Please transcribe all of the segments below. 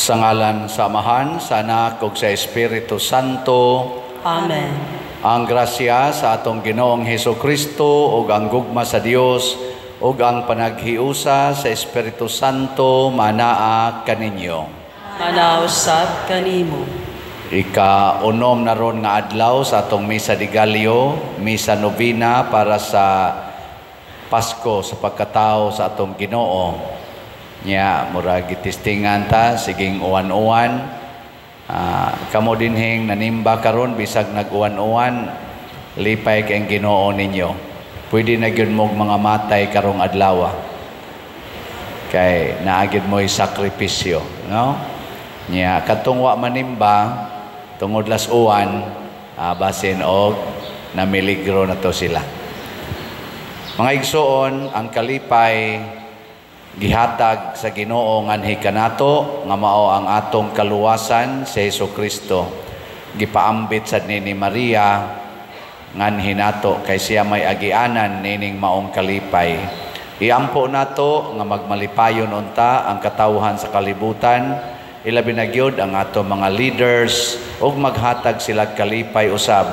Sa ngalan sa Amahan, sa Anak ug sa Espiritu Santo. Amen. Ang grasya sa atong Ginoong Hesus Kristo ug ang gugma sa Dios ug ang panaghiusa sa Espiritu Santo manaa kaninyo. Manausab kanimo. Ika-unom na ron nga adlaw sa atong Misa de Gallo, Misa Novena para sa Pasko sa pagkatao sa atong Ginoo. Nya murag gitistingan ta siging uwan-uwan. Kamo dinhing nanimba karon bisag nag-uwan-uwan, lipay kay ang Ginoo ninyo. Pwede na gyud mog mga matay karong adlaw. Kay naagid mo'y sakripisyo, no? Nya katong wa manimba tungod las uwan, basin og namiligro na to sila. Mga igsoon, ang kalipay gihatag sa Ginoo nganhi kanato nga mao ang atong kaluwasan si Hesukristo. Gipaambit sad ni Maria nganhi nato kay siya may agianan nining maong kalipay. Iampo nato nga magmalipayon unta ang katawhan sa kalibutan, ilabi na gyud ang ato mga leaders ug maghatag sila kalipay usab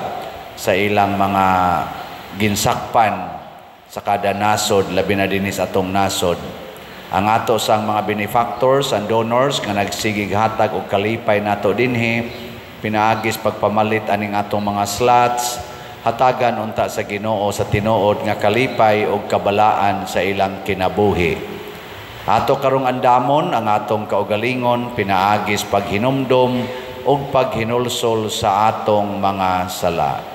sa ilang mga ginsakpan sa kada nasod, labi na dinhi sa atong nasod. Ang ato sang mga benefactors and donors nga nagsigig hatag og kalipay nato dinhi, pinaagis pagpamalit aning atong mga slots, hatagan unta sa Ginoo sa tinuod nga kalipay og kabalaan sa ilang kinabuhi. Ato karong andamon ang atong kaugalingon pinaagis paghinumdom og paghinulsol sa atong mga sala.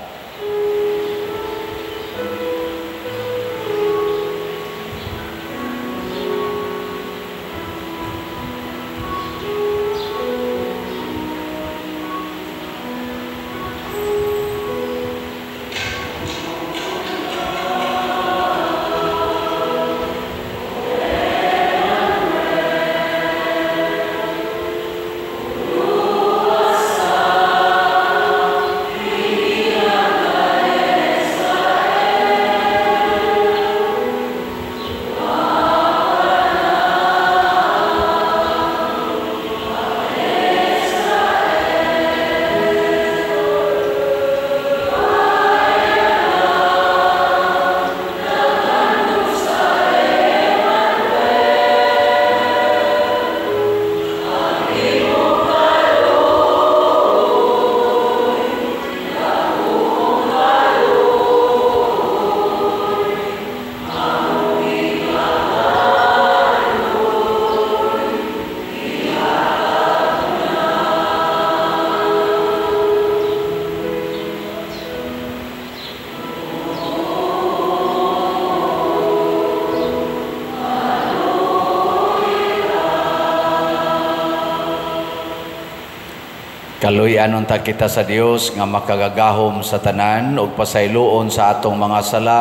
Kaluy-an unta kita sa Dios nga makagagahom sa tanan ug pasayloon sa atong mga sala,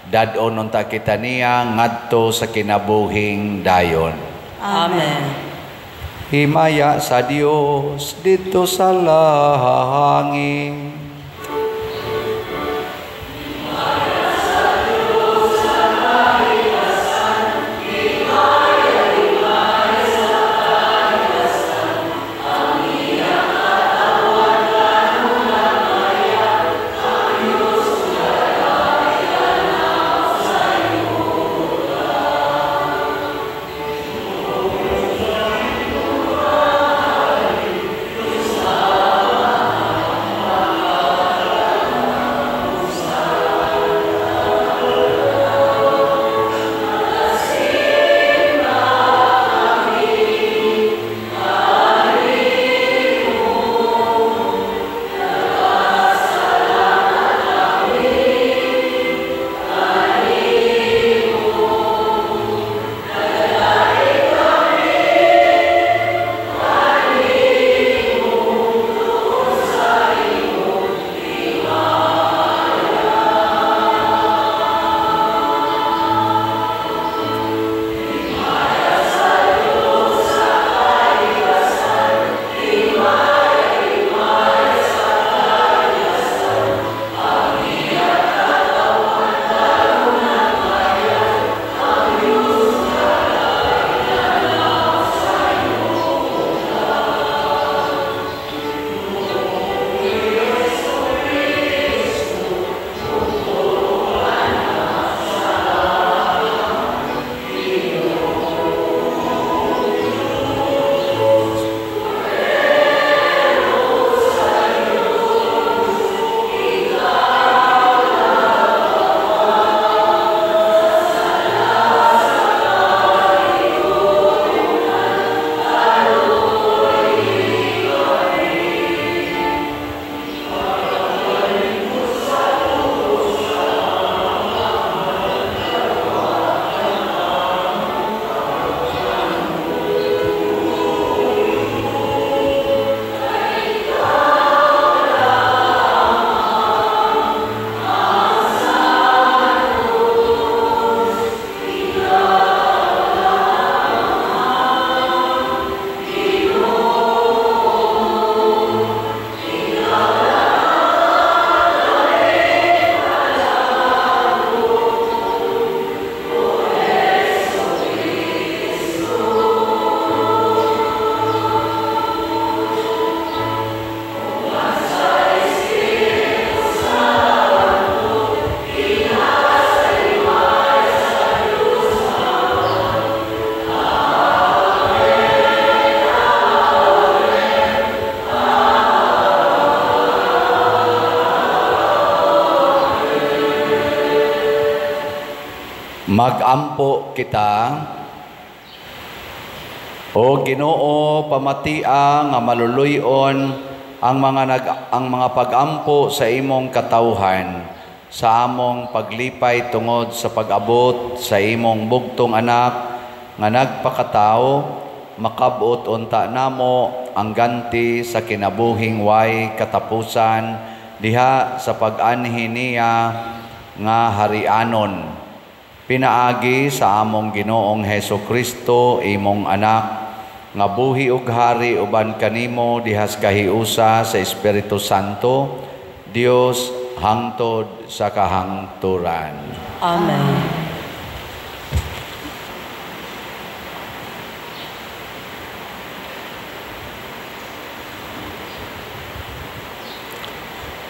dad-on unta kita niya ngadto sa kinabuhing dayon. Amen. Himaya sa Dios didto sa langit. Magampo kita. O Ginoo, pamatia nga maluluy-on ang mga pagampo sa imong katawhan sa among paglipay tungod sa pag-abot sa imong bugtong anak nga nagpakatao, makabot unta namo ang ganti sa kinabuhing way katapusan diha sa pag-anhi niya nga harianon. Pinaagi sa among Ginoong Heso Kristo, imong anak, nga buhi ug hari uban kanimo dihas kahiusa sa Espiritu Santo, Dios hangtod sa kahangturan. Amen.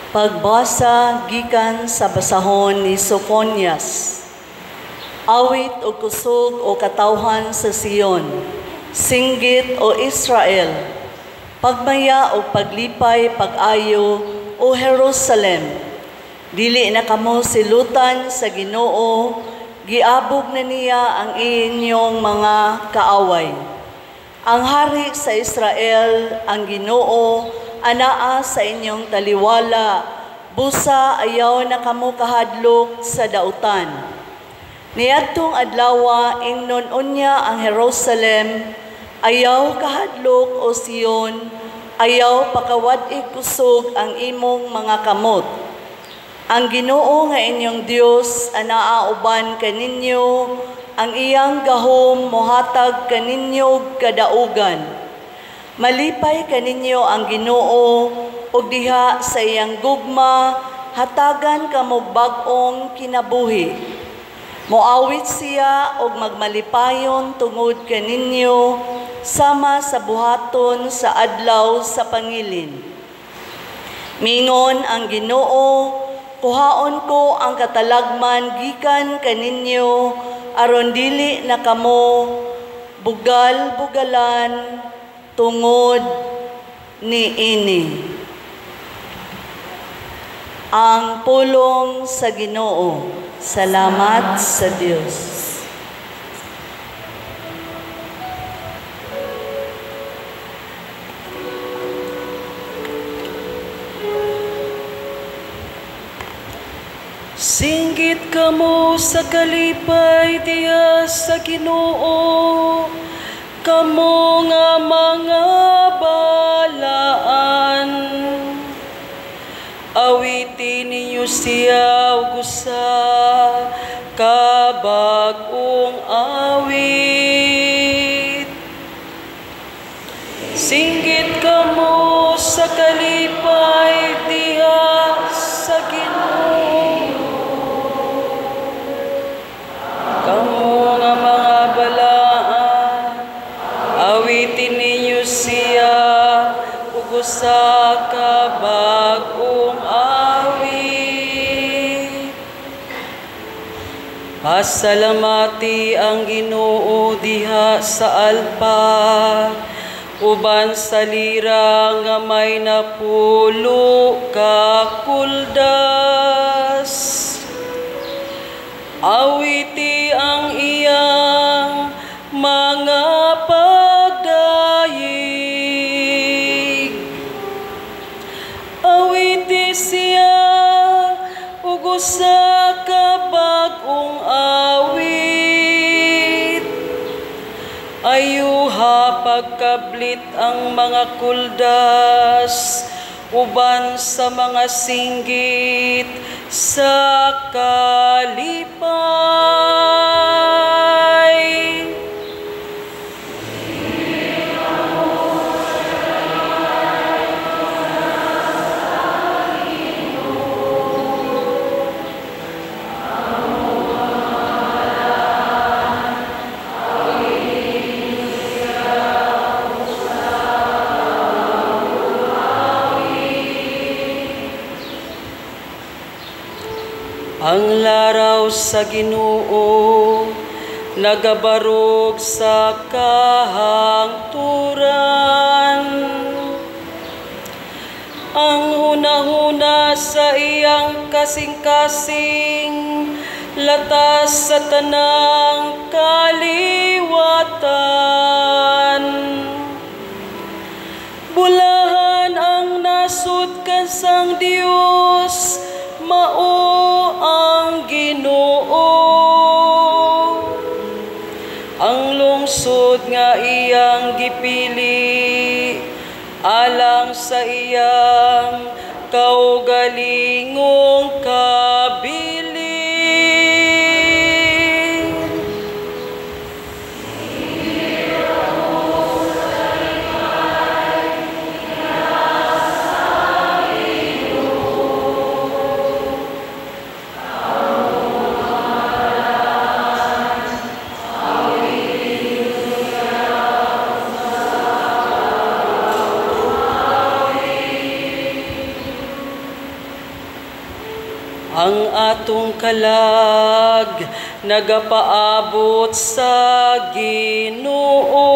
Pagbasa gikan sa basahon ni Sofonias. Awit o kusog o katawhan sa Sion, singgit o Israel, pagmaya o paglipay pag-ayo o Jerusalem. Dili na kamo silutan sa Ginoo, giabog na niya ang inyong mga kaaway. Ang hari sa Israel, ang Ginoo, anaa sa inyong taliwala, busa ayaw na kamo kahadlok sa dautan. Niadtong adlawa ingnon unya ang Jerusalem, ayaw kahadlok o Sion, ayaw pakawad-ig kusog ang imong mga kamot. Ang Ginoo nga inyong Dios anaa uban kaninyo, ang iyang gahom mohatag kaninyo kadaugan. Malipay kaninyo ang Ginoo ug diha sa iyang gugma hatagan kamo bag-ong kinabuhi. Moawit siya og magmalipayon tungod kaninyo sama sa buhaton sa adlaw sa pangilin. Mingon ang Ginoo, kuhaon ko ang katalagman gikan kaninyo aron dili na kamo bugal-bugalan tungod niini. Ang pulong sa Ginoo. Salamat sa Dios. Singgit kamo sa kalipay diha sa Ginoo, kamo nga mga balaan. Awitin ninyo siya ug usa ka bag-ong awit. Singgit kamo sa kalipay diha sa Ginoo, kamo nga mga balaan. Awitin ninyo siya ug usa ka bag-ong awit. Pasalamati ang Ginoo diha sa alpa, uban sa lira nga may napulo ka kuldas. Awiti ang iyang mga pagdayig. Awiti siya ug usa ka bag-ong awit. Ayuha pagkablit ang mga kuldas uban sa mga singgit sa kalipay. Ang laraw sa Ginoo nagabarog sa kahangturan. Ang hunahuna sa iyang kasing-kasing latas sa tanang kaliwatan. Bulahan ang nasud kasang Dios, mao ang Ginoo. Ang lungsod nga iyang gipili alang sa iyang kaugalingong kabilin. Ang atong kalag nagapaabot sa Ginoo,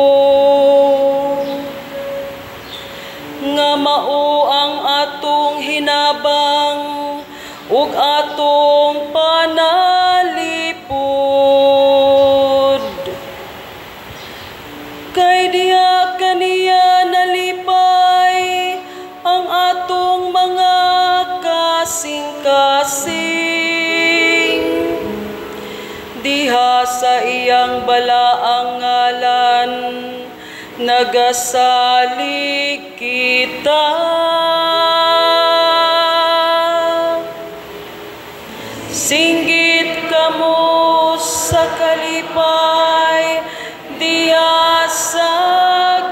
nga mao ang atong hinabang ug atong panalipod. Kay diha kaniya nalipay ang atong mga kasing-kasing. Diha sa iyang balaang ngalan nagasalig kita. Singgit kamo sa kalipay diha sa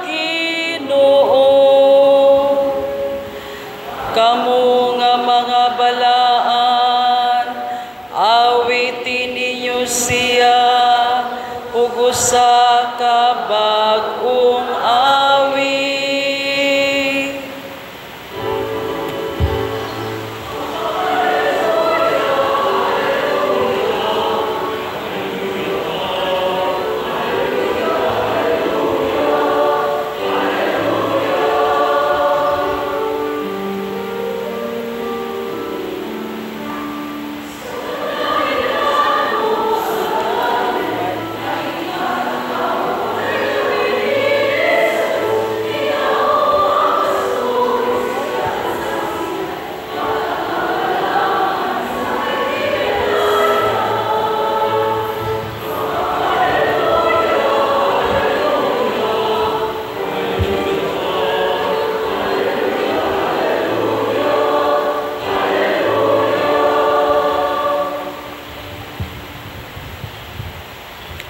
Ginoo. Kamo nga mga balaan, awitin ninyo siya ug usa ka bag-ong awit.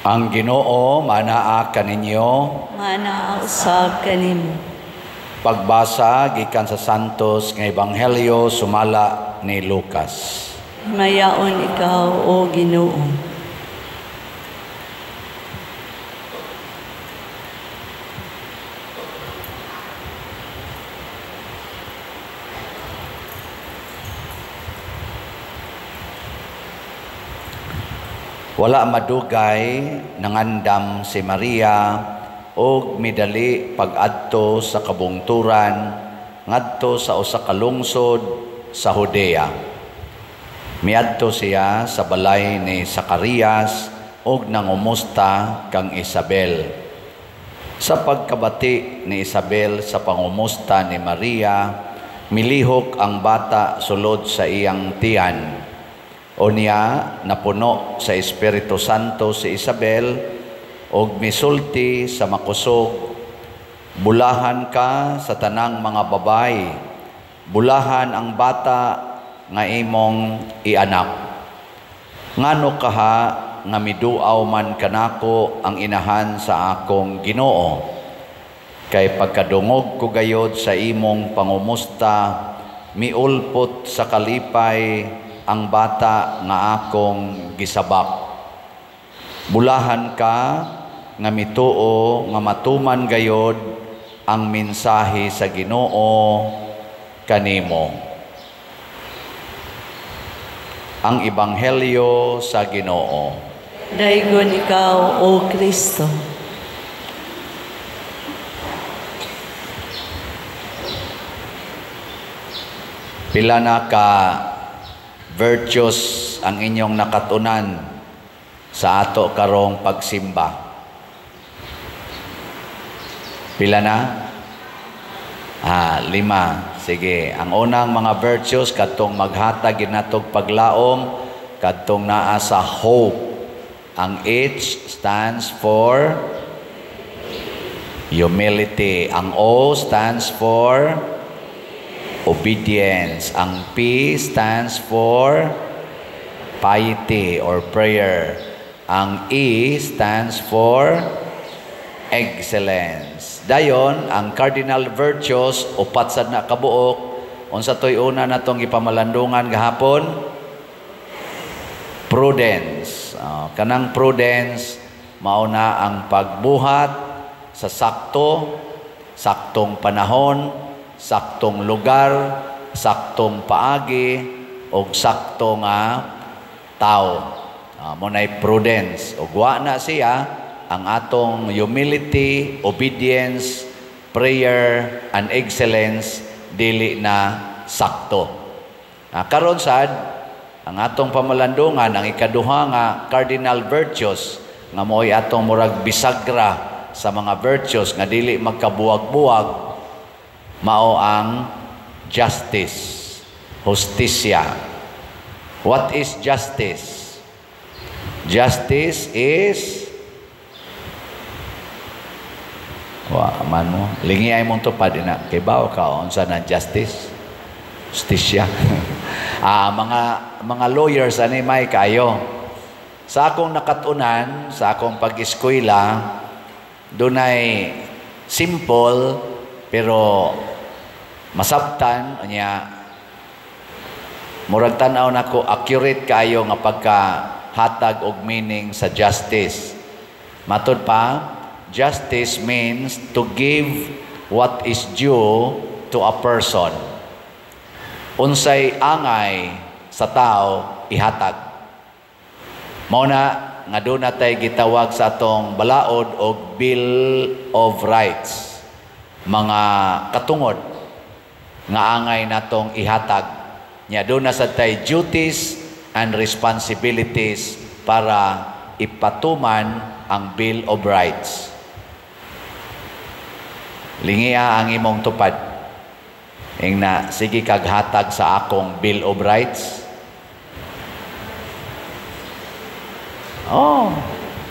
Ang Ginoo manaa kaninyo, manaa usab kanimo. Pagbasa gikan sa Santos nga Ebanghelyo sumala ni Lucas. Mayaon ikaw, o Ginoo. Wala madugay nangandam si Maria og midali pag-adto sa kabungturan ngadto sa usa ka lungsod sa Judea. Miadto siya sa balay ni Zacarias og nangumusta kang Isabel. Sa pagkabati ni Isabel sa pangumusta ni Maria, milihok ang bata sulod sa iyang tiyan. Unya napuno sa Espiritu Santo si Isabel og misulti sa makusog, bulahan ka sa tanang mga babay, bulahan ang bata nga imong ianak. Ngano kaha nga miduaw man kanako ang inahan sa akong Ginoo? Kay pagkadungog ko gayod sa imong pangumusta, miulpot sa kalipay ang bata nga akong gisabak. Bulahan ka nga mituo nga matuman gayod ang mensahe sa Ginoo kanimo. Ang Ebanghelyo sa Ginoo. Daygon ikaw, O Kristo. Pila na ka virtues ang inyong nakatunan sa ato karong pagsimba? Pila na? Ah, lima. Sige. Ang unang mga virtues kadtong maghatag natog paglaom, kadtong naa sa hope. Ang H stands for humility. Ang O stands for obedience. Ang P stands for piety or prayer. Ang E stands for excellence. Dayon, ang cardinal virtues, upat sad na kabuok. Unsa to'y una natong gipamalandungan gahapon? Prudence. Kanang prudence, mao na ang pagbuhat sa sakto, saktong panahon, saktong lugar, saktong paagi, og sakto nga tao. Mao na'y prudence. Ug wa na siya ang atong humility, obedience, prayer, and excellence dili na sakto. Karon sad, ang atong pamalandungan, ang ikaduha nga cardinal virtues nga mo'y atong murag bisagra sa mga virtues nga dili magkabuwag-buwag, mao ang justice, hustisya. What is justice? Justice is, wa man mo lingi ay mong tupad na kay bawo ka unsa na justice, hustisya. Mga lawyers ani may kayo. Sa akong nakatunan, sa akong pag-eskwela, dunay simple pero masabtan niya, murag tan-aw nako accurate kaayo nga pagkahatag og meaning sa justice. Matud pa, justice means to give what is due to a person. Unsay angay sa tao, ihatag. Mao na nga doon natay gitawag sa atong balaod og Bill of Rights. Mga katungod nga angay natong ihatag. Nya doon na sad tay duties and responsibilities para ipatuman ang Bill of Rights. Lingia ang imong tupad. Ingna, sige kag hatag sa akong Bill of Rights. Oh,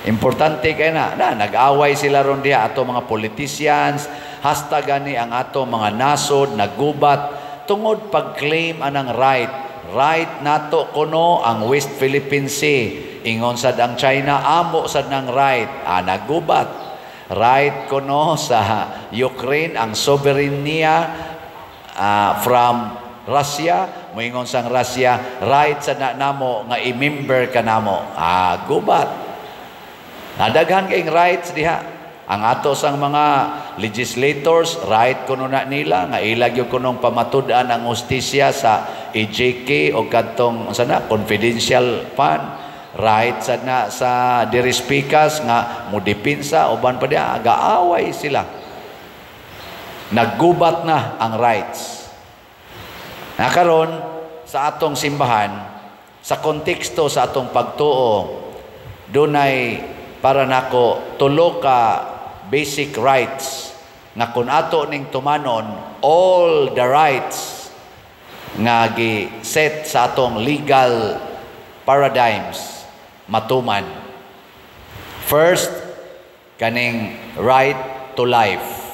importante kay na. Na nag-away sila ron diha ato mga politicians, hasta gani ang ato mga nasod naggubat tungod pag-claim anang right. Right nato kuno ang West Philippine Sea. Ingon sad ang China, amo sad nang right. Ah, naggubat. Right kuno sa Ukraine ang sovereign niya from Russia, moingon sang Russia, right sa na namo nga i-member ka namo. Ah, gubat. Nadaghan kayong rights diha. Ang ato sang mga legislators, right kuno na nila nga ilag yung kunong pamatud-an ang hustisya sa EJK o kadtong unsa na confidential fund. Right sa na sa diri speakers nga modepinsa uban pa diha, gaaway sila. Naggubat na ang rights. Nakaron sa atong simbahan, sa konteksto sa atong pagtuo, dunay para nako tulo ka basic rights nga kun ato ning tumanon, all the rights nga gi-set sa atong legal paradigms matuman. First, kaning right to life.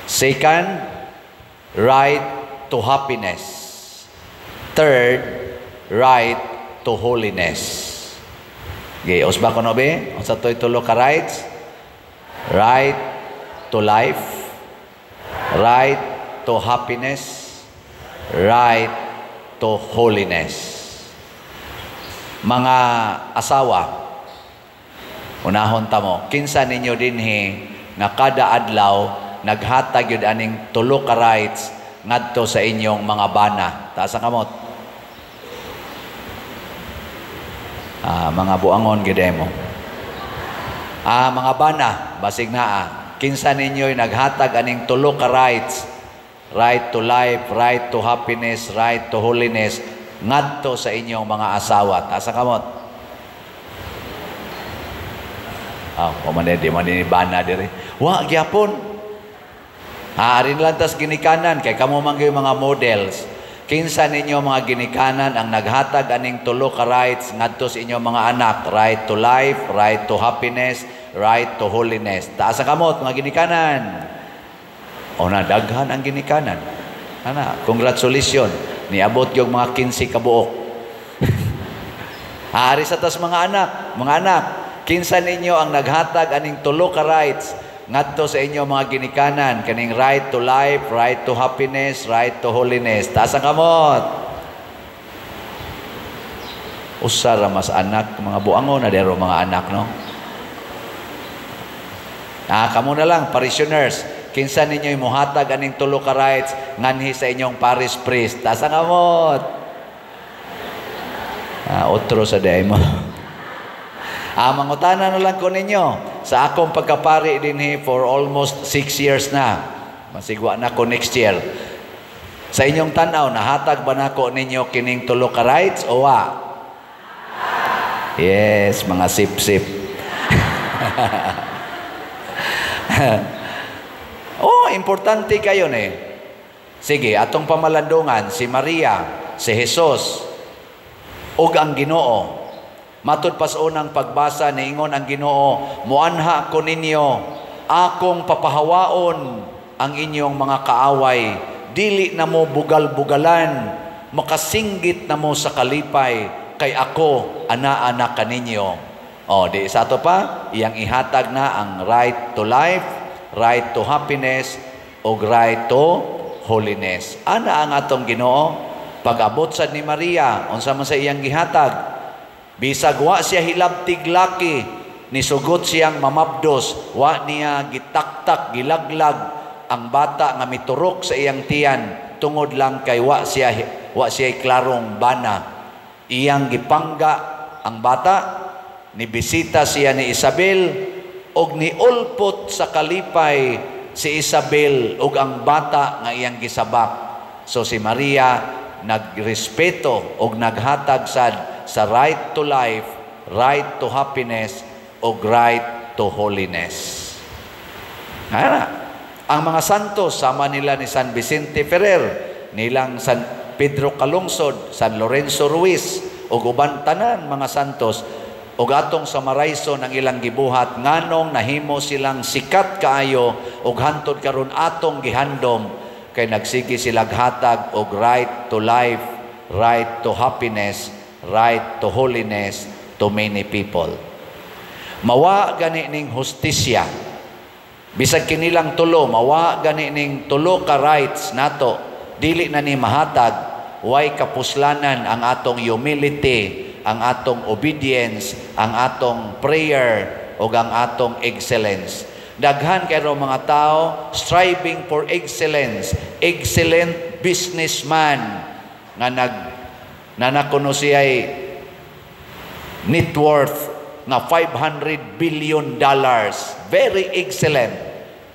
Second, right to happiness. Third, right to holiness. Okay, usba ko no be? Unsa to'y tulo ka rights? Right to life, right to happiness, right to holiness. Mga asawa, unahon ta mo, kinsa ninyo dinhi nga kada adlaw naghatag yun aning tulo ka rights ngadto sa inyong mga bana? Taas ang kamot. Mga buangon gid mo. Mga bana, basig naa. Kinsa ninyo'y naghatag aning tulo ka rights? Right to life, right to happiness, right to holiness ngadto sa inyong mga asawa? Taas ang kamot. Ah, oh, man di man ni bana diri. Wa gyapon. Aarin lang tas ginikanan kay kamo man gyud mga models. Kinsa ninyo mga ginikanan ang naghatag aning tulo ka rights ngadto sa inyong mga anak? Right to life, right to happiness, right to holiness. Taas ang kamot mga ginikanan. O na, daghan ang ginikanan. Ana, congratulations. Niabot yung mga 15 kabuok. Ari sa tas mga anak, mga anak, kinsa ninyo ang naghatag aning tulo ka rights ngadto sa inyo mga ginikanan, kaning right to life, right to happiness, right to holiness? Taas ang kamot. Usa ra mas anak, mga buango na dero mga anak, no? Ah, kamo na lang, parishioners. Kinsa ninyo muhatag aning tulo ka rights nganhi sa inyong parish priest? Taas ang kamot. Ah, otro sa day mo. Ah, mangutana na lang ko ninyo sa akong pagkapari dinhi for almost 6 years na. Masigwa na ko next year. Sa inyong tan-aw, nahatag ba nako ninyo kining tulo ka rights o wa? Yes, mga sip-sip. Oh, importante kayo ni. Sige, atong pamalandungan si Maria, si Jesus ug ang Ginoo. Matud pas unang pagbasa, niingon ang Ginoo, "Muanha ko ninyo, akong papahawaon ang inyong mga kaaway, dili na mo bugal-bugalan, makasinggit na mo sa kalipay, kay ako ana-ana kaninyo." O, di sa ato pa, iyang ihatag na ang right to life, right to happiness, ug right to holiness. Ana ang atong Ginoo. Pag-abot sad ni Maria, unsa man sa iyang gihatag? Bisag wa siya hilabtig laki, nisugot siyang mamabdos, wa niya gitaktak, gilaglag ang bata nga miturok sa iyang tiyan tungod lang kay wa siya klarong bana. Iyang gipangga ang bata, nibisita siya ni Isabel og niulpot sa kalipay si Isabel og ang bata nga iyang gisabak. So si Maria nagrespeto og naghatag sad sa right to life, right to happiness, og right to holiness. Ana, ang mga santos sama nila ni San Vicente Ferrer, nilang San Pedro Calungsod, San Lorenzo Ruiz, ug uban tanan mga santos, ug atong samarayson ang ilang gibuhat nganong nahimo silang sikat kaayo ug hantod karon atong gihandom kay nagsige sila hatag og right to life, right to happiness, right to holiness to many people. Mawa gani ning hustisya. Bisag kinilang tulo, mawa gani ning tulo ka rights nato, dili na ni mahatag, way kapuslanan ang atong humility, ang atong obedience, ang atong prayer, ug ang atong excellence. Daghan kay mga tao striving for excellence, excellent businessman nga nag nanakuno siya'y net worth nga $500 billion. Very excellent.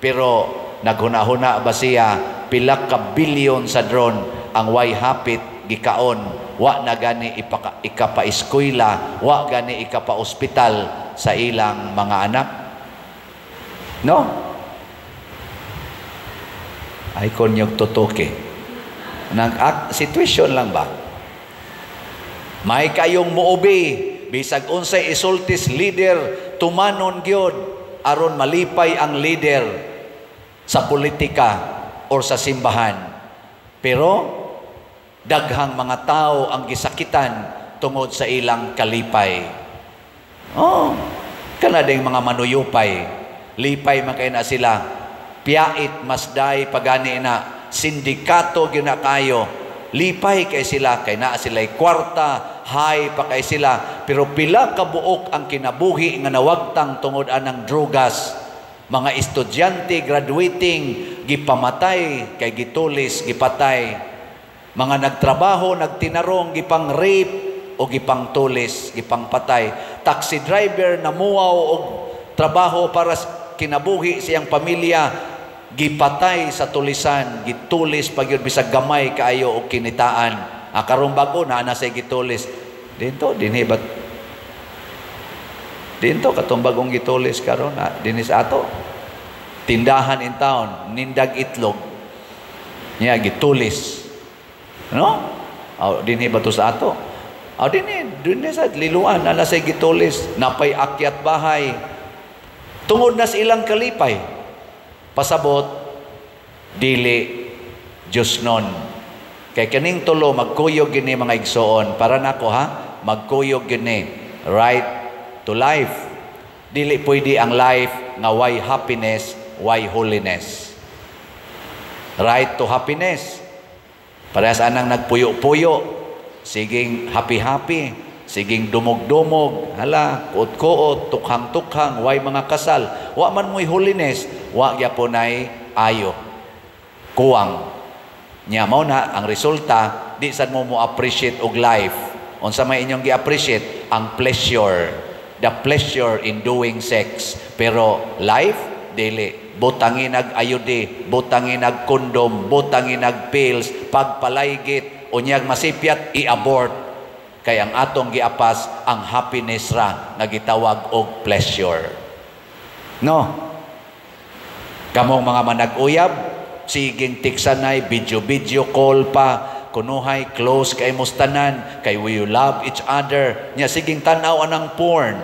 Pero naghuna-huna ba siya pila ka billion sa drone ang way hapit gikaon, wa na gani ikapa-eskwela, wa gani ikapa-ospital sa ilang mga anak? No? Ay konyog tutuki. Nang situation lang ba? May kayong muubi, bisag unsay isultis leader, tumanon gyud aron malipay ang leader sa politika or sa simbahan. Pero daghang mga tao ang gisakitan tungod sa ilang kalipay. Oh, kana ding mga manuyupay. Lipay man kay na sila. Piyait masday pagani na sindikato ginakayo. Lipay kay sila kay naa sila'y kwarta, high pa kay sila, pero pila ka buok ang kinabuhi nga nawagtang tungod anang drogas. Mga estudyante graduating gipamatay kay gitulis, gipatay. Mga nagtrabaho, nagtinarong, gipang rape o gipang tulis, gipang patay. Taxi driver namuaw og trabaho para kinabuhi siyang pamilya, gipatay sa tulisan, gitulis pag yun bisag gamay kaayo og kinitaan. Ah, karong bago na na sa gitulis. Dito dinhi bat dito katong bagong gitulis karon na dinhi sa ato. Tindahan in town, nindag itlog. Nya gitulis. No? Aw, dinhi ba to sa ato? Aw, dinhi, dinhi sa Liloan na sa gitulis, napay akyat bahay. Tungod na sa ilang kalipay. Pasabot dili Diyos nun. Kay kaning tulo magkuyog gini, mga igsoon, para nako ha, magkuyog gini right to life. Dili pwede ang life nga way happiness, way holiness. Right to happiness. Parehas anang nagpuyo-puyo, siging happy-happy, siging dumog-dumog, hala, kuot-kuot, tukhang-tukhang, way mga kasal. Wa man mo'y holiness, wa gyapon ay ayo. Kuwang. Nya mao na ang resulta, di sad mo mo appreciate og life. Unsa may inyong gi-appreciate? Ang pleasure. The pleasure in doing sex. Pero life, dili. Butangin ag IUD, butangin ag condom, butangin ag pills, pagpalaygit, unyag masipyat, i-abort. Kay ang atong giapas, ang happiness ra nga gitawag og pleasure. No? Kamong mga manag-uyab, siging tiksanay, video-video call pa, kunuhay, close kay mustanan, kay we love each other. Nya siging tanaw anang porn.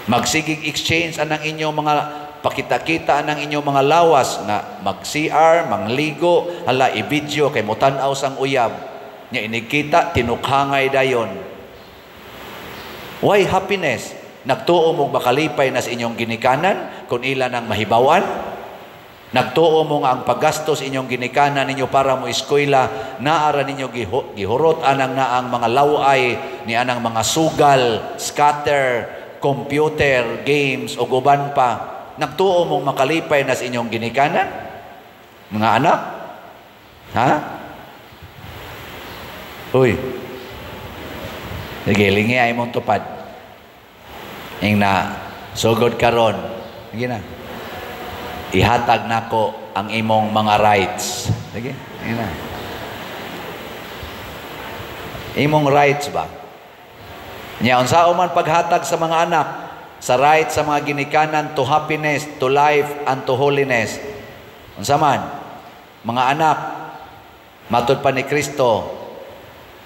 Magsigig exchange anang inyong mga pakita-kita anang inyong mga lawas nga mag-CR, mangligo, hala i-video kay motan-aw sang uyab. Nya inigkita tinukhangay dayon. Why happiness? Nagtuo mo makalipay na sa inyong ginikanan kung ila nang mahibawan? Nagtuo mo nga ang paggastos inyong ginikanan ninyo para mo eskwela, naara ninyo gihurot anang naang mga laway ni anang mga sugal, scatter, computer, games o uban pa. Nagtuo mong makalipay na sa inyong ginikanan? Mga anak? Ha? Uy. Sige, lingi ay mong tupad. Ing na, sugod karon. Sige na. Ihatag nako ang imong mga rights. Sige, sige na. Imong rights ba? Nya unsa man paghatag sa mga anak sa right sa mga ginikanan to happiness, to life, and to holiness? Unsa man? Mga anak, matud pa ni Kristo,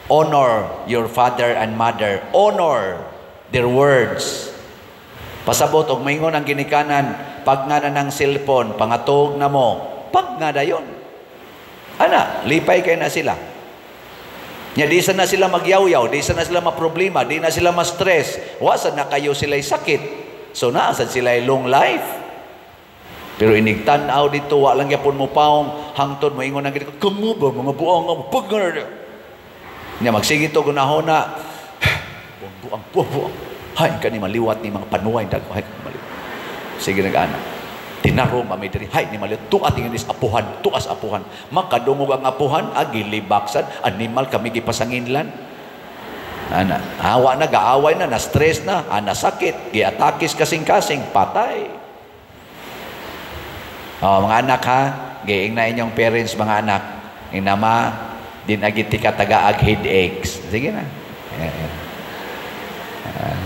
honor your father and mother. Honor their words. Pasabot og maingon ang ginikanan, pag nga na ng cellphone, pangatog na mo, pag nga dayon. Ana, lipay kay na sila. Nya di sa na sila magyawyaw, di sa na sila maproblema, di na sila ma-stress. Wa sa na kayo sila'y sakit. So naa sad sila long life. Pero inig tan-aw dito, wa lang gyapon mo paong hangtod mo ingon ang ginikanan, "Kamo ba mga buang nga pag nga." Nya magsige to gunahona, buang buang buang buang. Hay kani maliwat ni mga panuway dag, hay kani maliwat. Sige nag-ana. Tinarong mami diri, hay ni maliwat tuat tingin is apuhan, tuas apuhan. Makadungog ang apuhan, agilibaksad, animal kami gipasanginlan. Ana, hawa na gaaway na, na stress na, ana sakit, giatakis kasing-kasing, patay. Oh, mga anak ha, giing na inyong parents, mga anak. Inama, din agiti ka tagaag headaches. Sige na.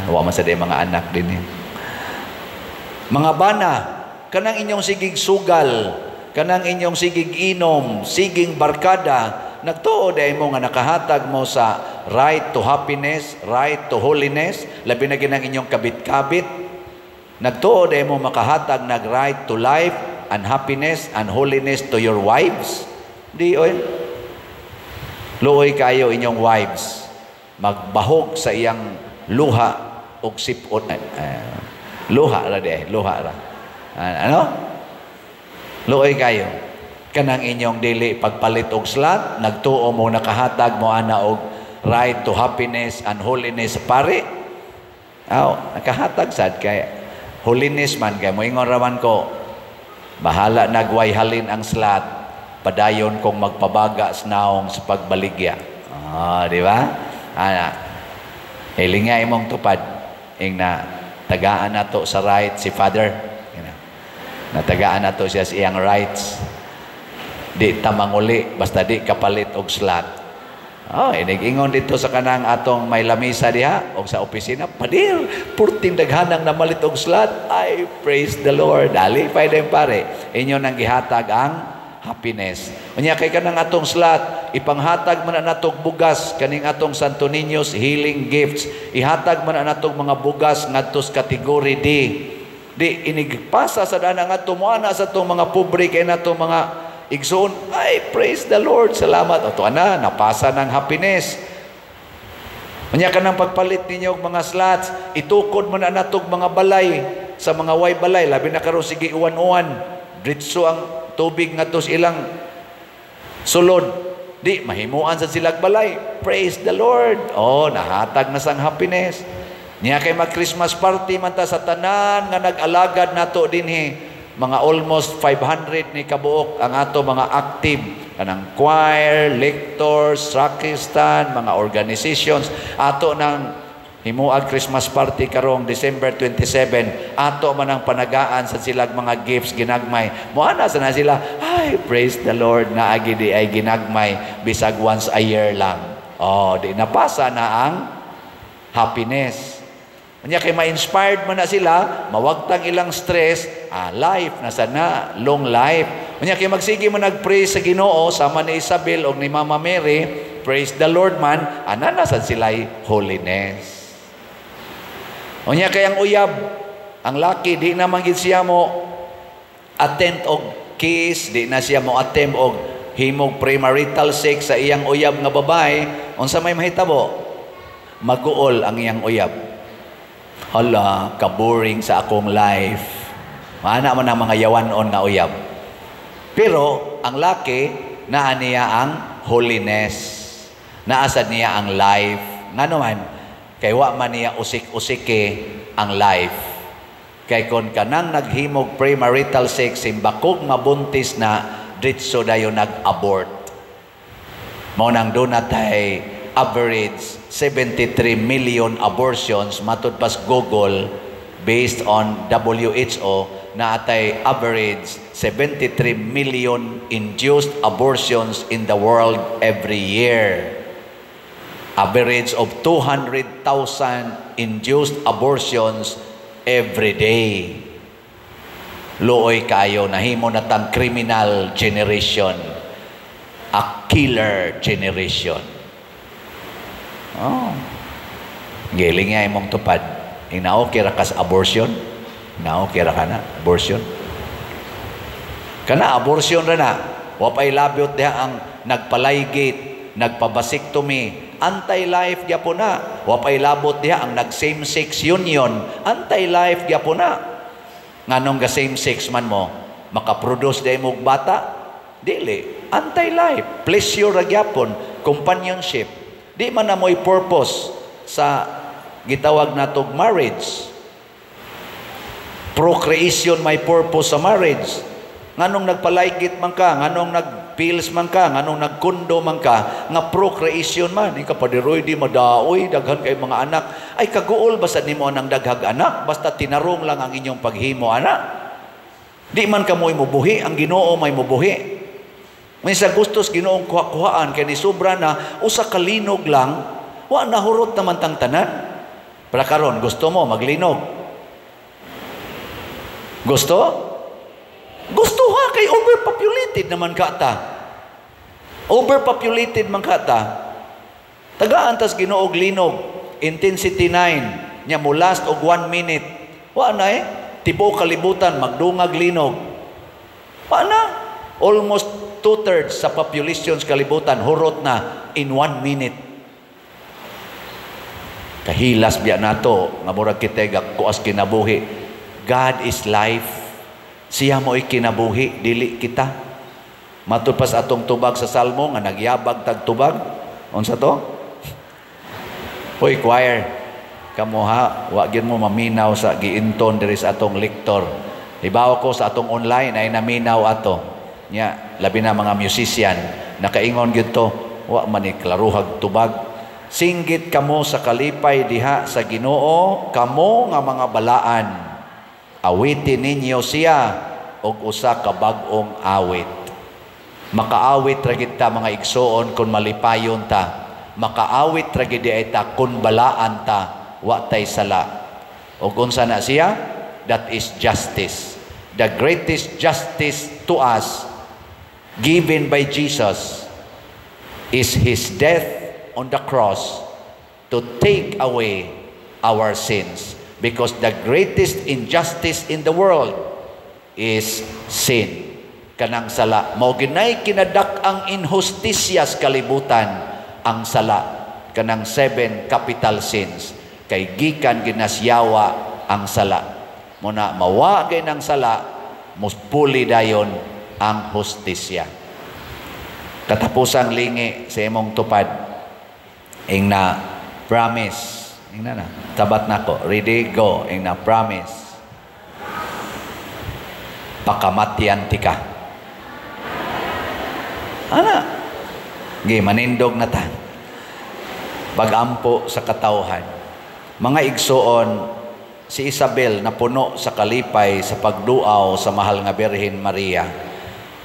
Wa man sa di mga anak din eh. Mga bana, kanang inyong sigig sugal, kanang inyong sigig inom, siging barkada, nagtuo dahil mo nga nakahatag mo sa right to happiness, right to holiness, labi na ginang inyong kabit-kabit, nagtuo dahil mo makahatag nag right to life and happiness and holiness to your wives? Di, oy. Luoy kayo inyong wives. Magbahog sa iyang luha og sipon. Luha ra di, luha ra. Ano? Luoy kayo. Kanang inyong dili pagpalit og slat, nagtuo mo nakahatag mo ana og right to happiness and holiness sa pare. Aw, nakahatag sad kay holiness man kay moingon ra man ko, bahala nagway halin ang slat, padayon kong magpabaga sa naong sa pagbaligya. Ah, di ba? Ana. Hilinga imong tupad ing na tagaan nato sa right si Father. Natagaan nato siya sa iyang rights. Di ta manguli basta di kapalit og slat. Oh, inig-ingon dito sa kanang atong may lamisa diha og sa opisina, "Padir, purting daghanang namalit og slot." Ay, praise the Lord. Alipay din, pare. Inyo nang gihatag ang happiness. Unya kay kanang atong slot, ipanghatag man na natog bugas kaning atong Santo Niño's Healing Gifts. Ihatag man na natog mga bugas ngadto sa category D. Di inigpasa sa dana ngadto mo ana sa atong mga pobre kay nato mga igsoon. Ay, praise the Lord. Salamat. O, na, napasa ng happiness. Unya ka nang pagpalit ninyo og mga slots, itukod mo na natog mga balay sa mga way balay, labi na karon sige uwan-uwan, dritso ang tubig ngadto sa ilang sulod. Di mahimuan sa silag balay. Praise the Lord. Oh, nahatag na sang happiness. Niya kay mag Christmas party man ta sa tanan nga nag-alagad nato dinhi, mga almost 500 ni kabuok ang ato mga active kanang choir, lectors, sacristan, mga organizations. Ato nang himuag Christmas party karong December 27. Ato man ang panagaan sa silag mga gifts ginagmay. Moana sa na sila, "Ay, praise the Lord, naagi di ay ginagmay bisag once a year lang." Oh, di napasa na ang happiness. Unya kay ma-inspired man na sila, mawagtang ilang stress, life na sana, long life. Unya kay magsige mo nag-praise sa Ginoo sama ni Isabel og ni Mama Mary, praise the Lord man, ana na sad sila'y holiness. Unya kay ang uyab, ang laki di na man gid siya mo attempt og kiss, di na siya mo attempt og himog premarital sex sa iyang uyab nga babae, unsa may mahitabo? Maguol ang iyang uyab. "Hala, ka-boring sa akong life." Maana man ang mga yawanon nga uyab. Pero ang laki, naa niya ang holiness. Naasad niya ang life. Ngano man, kay wa man niya usik-usike ang life. Kay kon kanang naghimog premarital sex, simbakog mabuntis na, dritso dayon nag-abort. Mao nang duna tay average 73 million abortions matud pas Google, based on WHO, na atay average 73 million induced abortions in the world every year. Average of 200,000 induced abortions every day. Luoy kayo, nahimo na tang criminal generation. A killer generation. Oh. Giling nga imong tupad. Ina-okay ra kas abortion? Ina-okay ra ka na abortion? Kana abortion ra na. Wa pay labyot diha ang nagpalaygate, nagpa-vasectomy, anti-life gyapon na. Wa pay labot diha ang nag same-sex union, anti-life gyapon na. Nganong ga same-sex man mo, makaproduce diay mo bata? Dili. Anti-life, pleasure ra gyapon, companionship. Di man na mo'y purpose sa gitawag natog marriage. Procreation may purpose sa marriage. Nganong nagpalaygit man ka, nganong nagpills man ka, nganong nagkundo man ka, nga procreation man. Ika padiroy di madaoy, daghan kay mga anak. Ay, kaguol basta nimo ang daghag anak, basta tinarong lang ang inyong paghimo anak. Di man kamoy mubuhi, ang Ginoo may mubuhi. May sa gustos Ginoong kuha-kuhaan kay ni sobra na usa ka linog lang, wa nahurot naman tang tanan. Para karon gusto mo maglinog? Gusto? Gusto ha, kay overpopulated naman ka ta. Overpopulated man ka ta. Tagaan tas Ginoog linog, intensity 9, nya mo last og 1 minute. Wa na eh, tibuok kalibutan magdungag linog. Wa na. Almost 2/3 sa population sa kalibutan hurot na in 1 minute. Kahilas biya nato nga murag kita kuas kinabuhi. God is life. Siya mo'y kinabuhi, dili kita. Matud pas atong tubag sa Salmo nga nagyabag tag tubag. Unsa to? Hoy choir, kamo ha, wa gyud mo maminaw sa giinton diri sa atong lektor. Hibaw ko sa atong online ay naminaw ato. Nya, labi na mga musician, nakaingon gyud to, wa man ni klaruhag tubag. Singgit kamo sa kalipay diha sa Ginoo, kamo nga mga balaan. Awitin ninyo siya og usa ka bag-ong awit. Makaawit ra gid ta, mga igsoon, kung malipayon ta. Makaawit ra gid ay ta kun balaan ta, wa tay sala. O unsa na siya? That is justice. The greatest justice to us given by Jesus is His death on the cross to take away our sins. Because the greatest injustice in the world is sin. Kanang sala. Mao ginay kinadak-ang inhustisya sa kalibutan ang sala. Kanang 7 capital sins. Kay gikan ginasyawa ang sala. Muna mawa gay ng sala, muspuli dayon ang hustisya. Katapusang lingi sa imong tupad, ing na promise. Ing na na. Tabat nako. Ready, go. Ing na promise. Pakamatyan tika. Ana. Gi manindog na ta. Pagampo sa katawhan. Mga igsuon, si Isabel napuno sa kalipay sa pagduaw sa mahal nga Birhen Maria.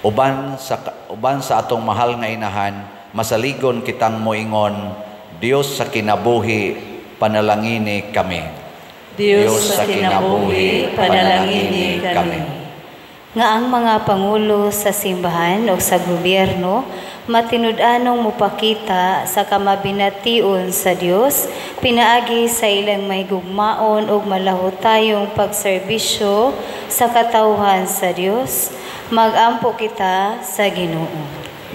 Uban sa atong mahal nga inahan, masaligon kitang moingon, Dios sa kinabuhi, panalangini kami. Dios sa kinabuhi, panalangini kami. Nga ang mga pangulo sa simbahan o sa gobyerno matinud-anong mupakita sa kamabination sa Dios pinaagi sa ilang mahigugmaon ug malahutayong pagserbisyo sa katawhan sa Dios, magampo kita sa Ginoo.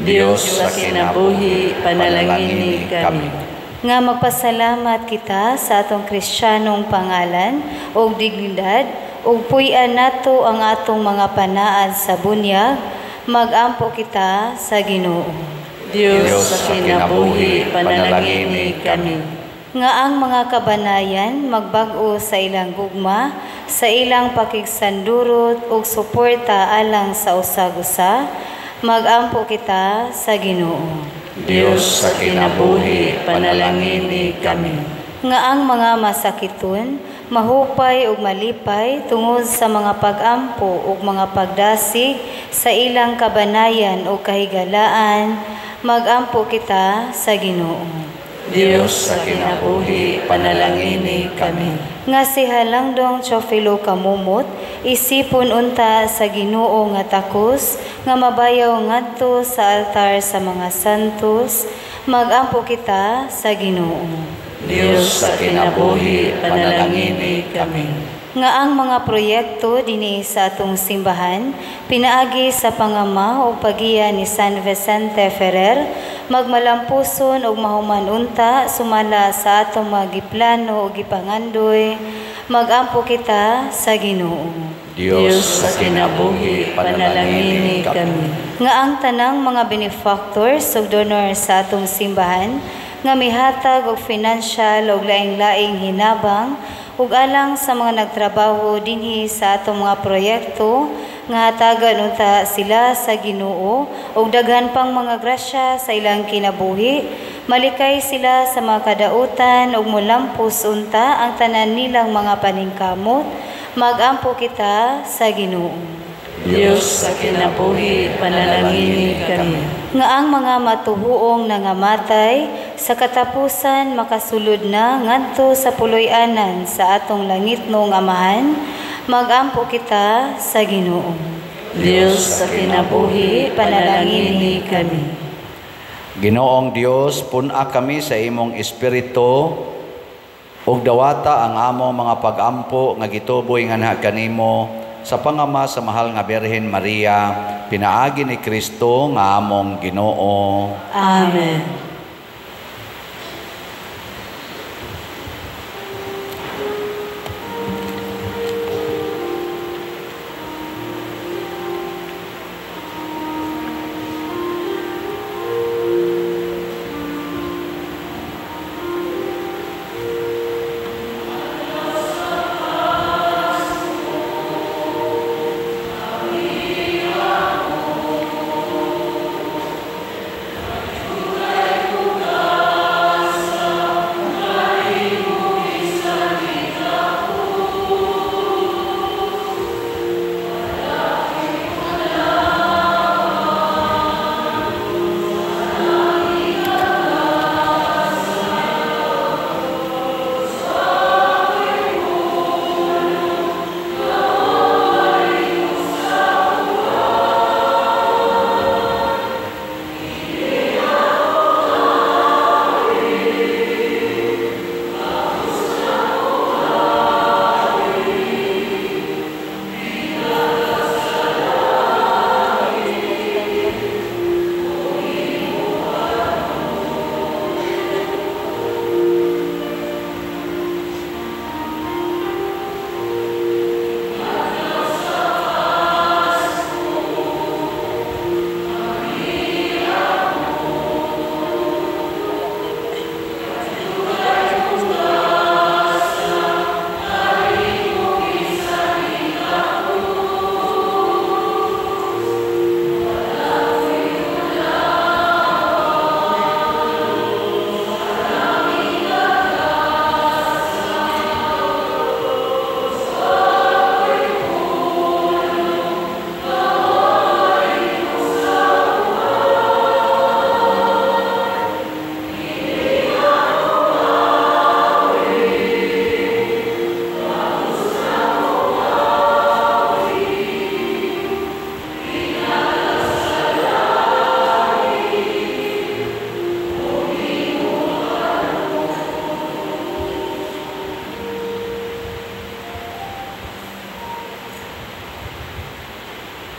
Dios sa kinabuhi, panalangini kami. Nga magpasalamat kita sa atong Kristiyanong pangalan ug dignidad ug puy-an nato ang atong mga panaad sa bunyag, magampo kita sa Ginoo. Dios sa kinabuhi, panalangini kami. Nga ang mga kabanayan magbag-o sa ilang gugma, sa ilang pakigsandurot ug suporta alang sa usag-usa, magampo kita sa Ginoo. Dios sa kinabuhi, panalangini kami. Nga ang mga masakiton mahupay ug malipay tungod sa mga pag-ampo ug mga pagdasig sa ilang kabanayan ug kahigalaan, magampo kita sa Ginoo. Dios sa kinabuhi, panalangini kami. Nga si Halangdong Teofilo Camomot isipon unta sa Ginoo nga takos nga mabayaw ngadto sa altar sa mga santos, magampo kita sa Ginoo. Dios sa kinabuhi, panalangini kami. Nga ang mga proyekto dinhi sa atong simbahan pinaagi sa pangama o pagiya ni San Vicente Ferrer magmalampuson ug mahuman unta sumala sa atong mga giplano ug gipangandoy, magampo kita sa Ginoo. Dios sa kinabuhi, panalangini kami. Nga ang tanang mga benefactors ug donor sa atong simbahan nga mihatag og financial ug laing-laing hinabang ug alang sa mga nagtrabaho dinhi sa atong mga proyekto nga hatagan unta sila sa Ginoo ug daghan pang mga grasya sa ilang kinabuhi, malikay sila sa mga kadautan ug molampos unta ang tanan nilang mga paningkamot, magampo kita sa Ginoo. Dios sa kinabuhi, panalangini kami. Nga ang mga matuhuong nangamatay sa katapusan makasulod na ngadto sa puloy-anan sa atong langitnong Amahan, magampo kita sa Ginoo. Dios sa kinabuhi, panalangini kami. Ginoong Dios, pun-a kami sa imong espiritu ug dawata ang among mga pag-ampo nga gituboy nganha kanimo sa pangama sa mahal nga Birhen Maria, pinaagi ni Kristo nga among Ginoo. Amen.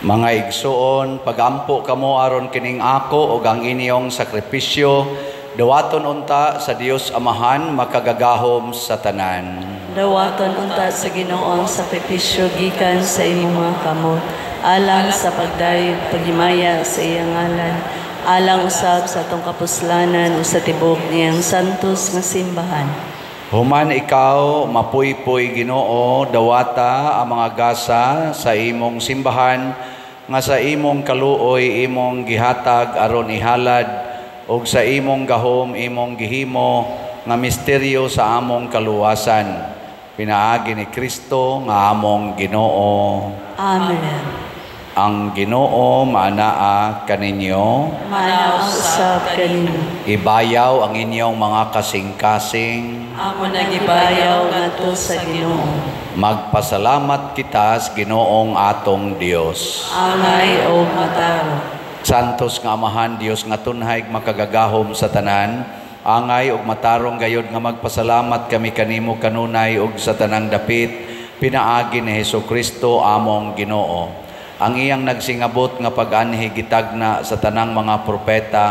Mga igsuon, pagampo kamo aron kining ako ug ang inyong sakripisyo, dawaton unta sa Dios Amahan makagagahom sa tanan. Dawaton unta sa Ginoo ang sakripisyo gikan sa imong mga kamot, alang sa pagdayeg paghimaya sa iyang ngalan, alang usab sa atong kapuslanan ug sa tibuok niyang santos nga simbahan. Human ikaw mapuypoy Ginoo, dawata ang mga gasa sa imong simbahan nga sa imong kaluoy imong gihatag aron ihalad ug sa imong gahom imong gihimo nga misteryo sa among kaluwasan, pinaagi ni Kristo nga among Ginoo. Amen. Ang Ginoo maanaa kaninyo, Maanaa usab kaninyo. Ibayaw ang inyong mga kasing-kasing. Amo nagibayaw ngadto sa Ginoo. Magpasalamat kita sa Ginoong atong Dios. Angay og matarong. Santos nga Amahan, Dios nga tunhay makagagahom sa tanan, angay og matarong gayod nga magpasalamat kami kanimo kanunay og sa tanang dapit, pinaagi ni Hesukristo among Ginoo. Ang iyang nagsingabot nga pag-anhi gitagna sa tanang mga propeta,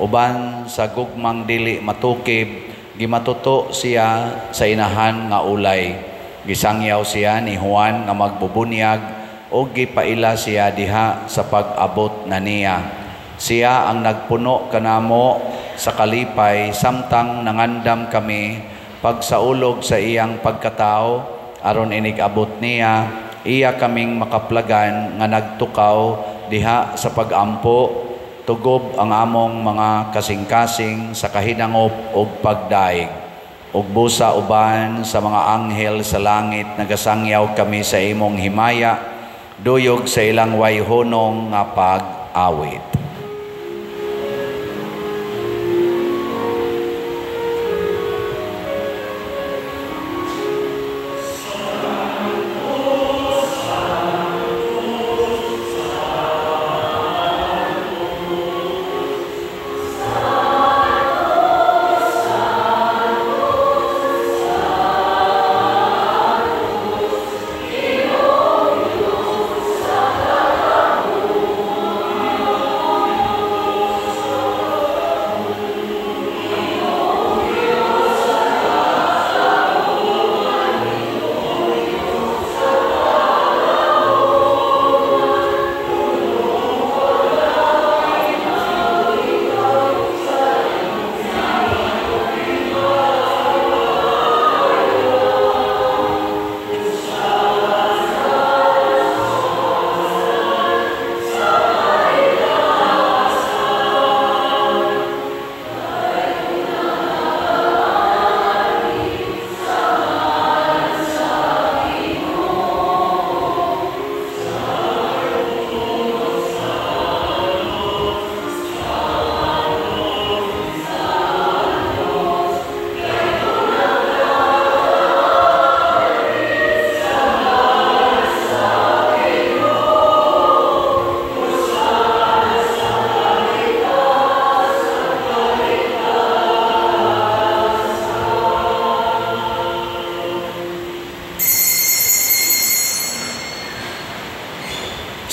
uban sa gugmang dili matukib, gimatuto siya sa inahan nga ulay. Gisangyaw siya ni Juan nga magbubunyag ug gipaila siya diha sa pag-abot na niya. Siya ang nagpuno kanamo sa kalipay samtang nangandam kami pagsaulog sa iyang pagkatao aron inig-abot niya, iya kaming makaplagan nga nagtukaw diha sa pag-ampo, tugob ang among mga kasing-kasing sa kahinangop ug pagdaig. Ug busa uban sa mga anghel sa langit nagasangyaw kami sa imong himaya, duyog sa ilang wayhunong nga pag-awit.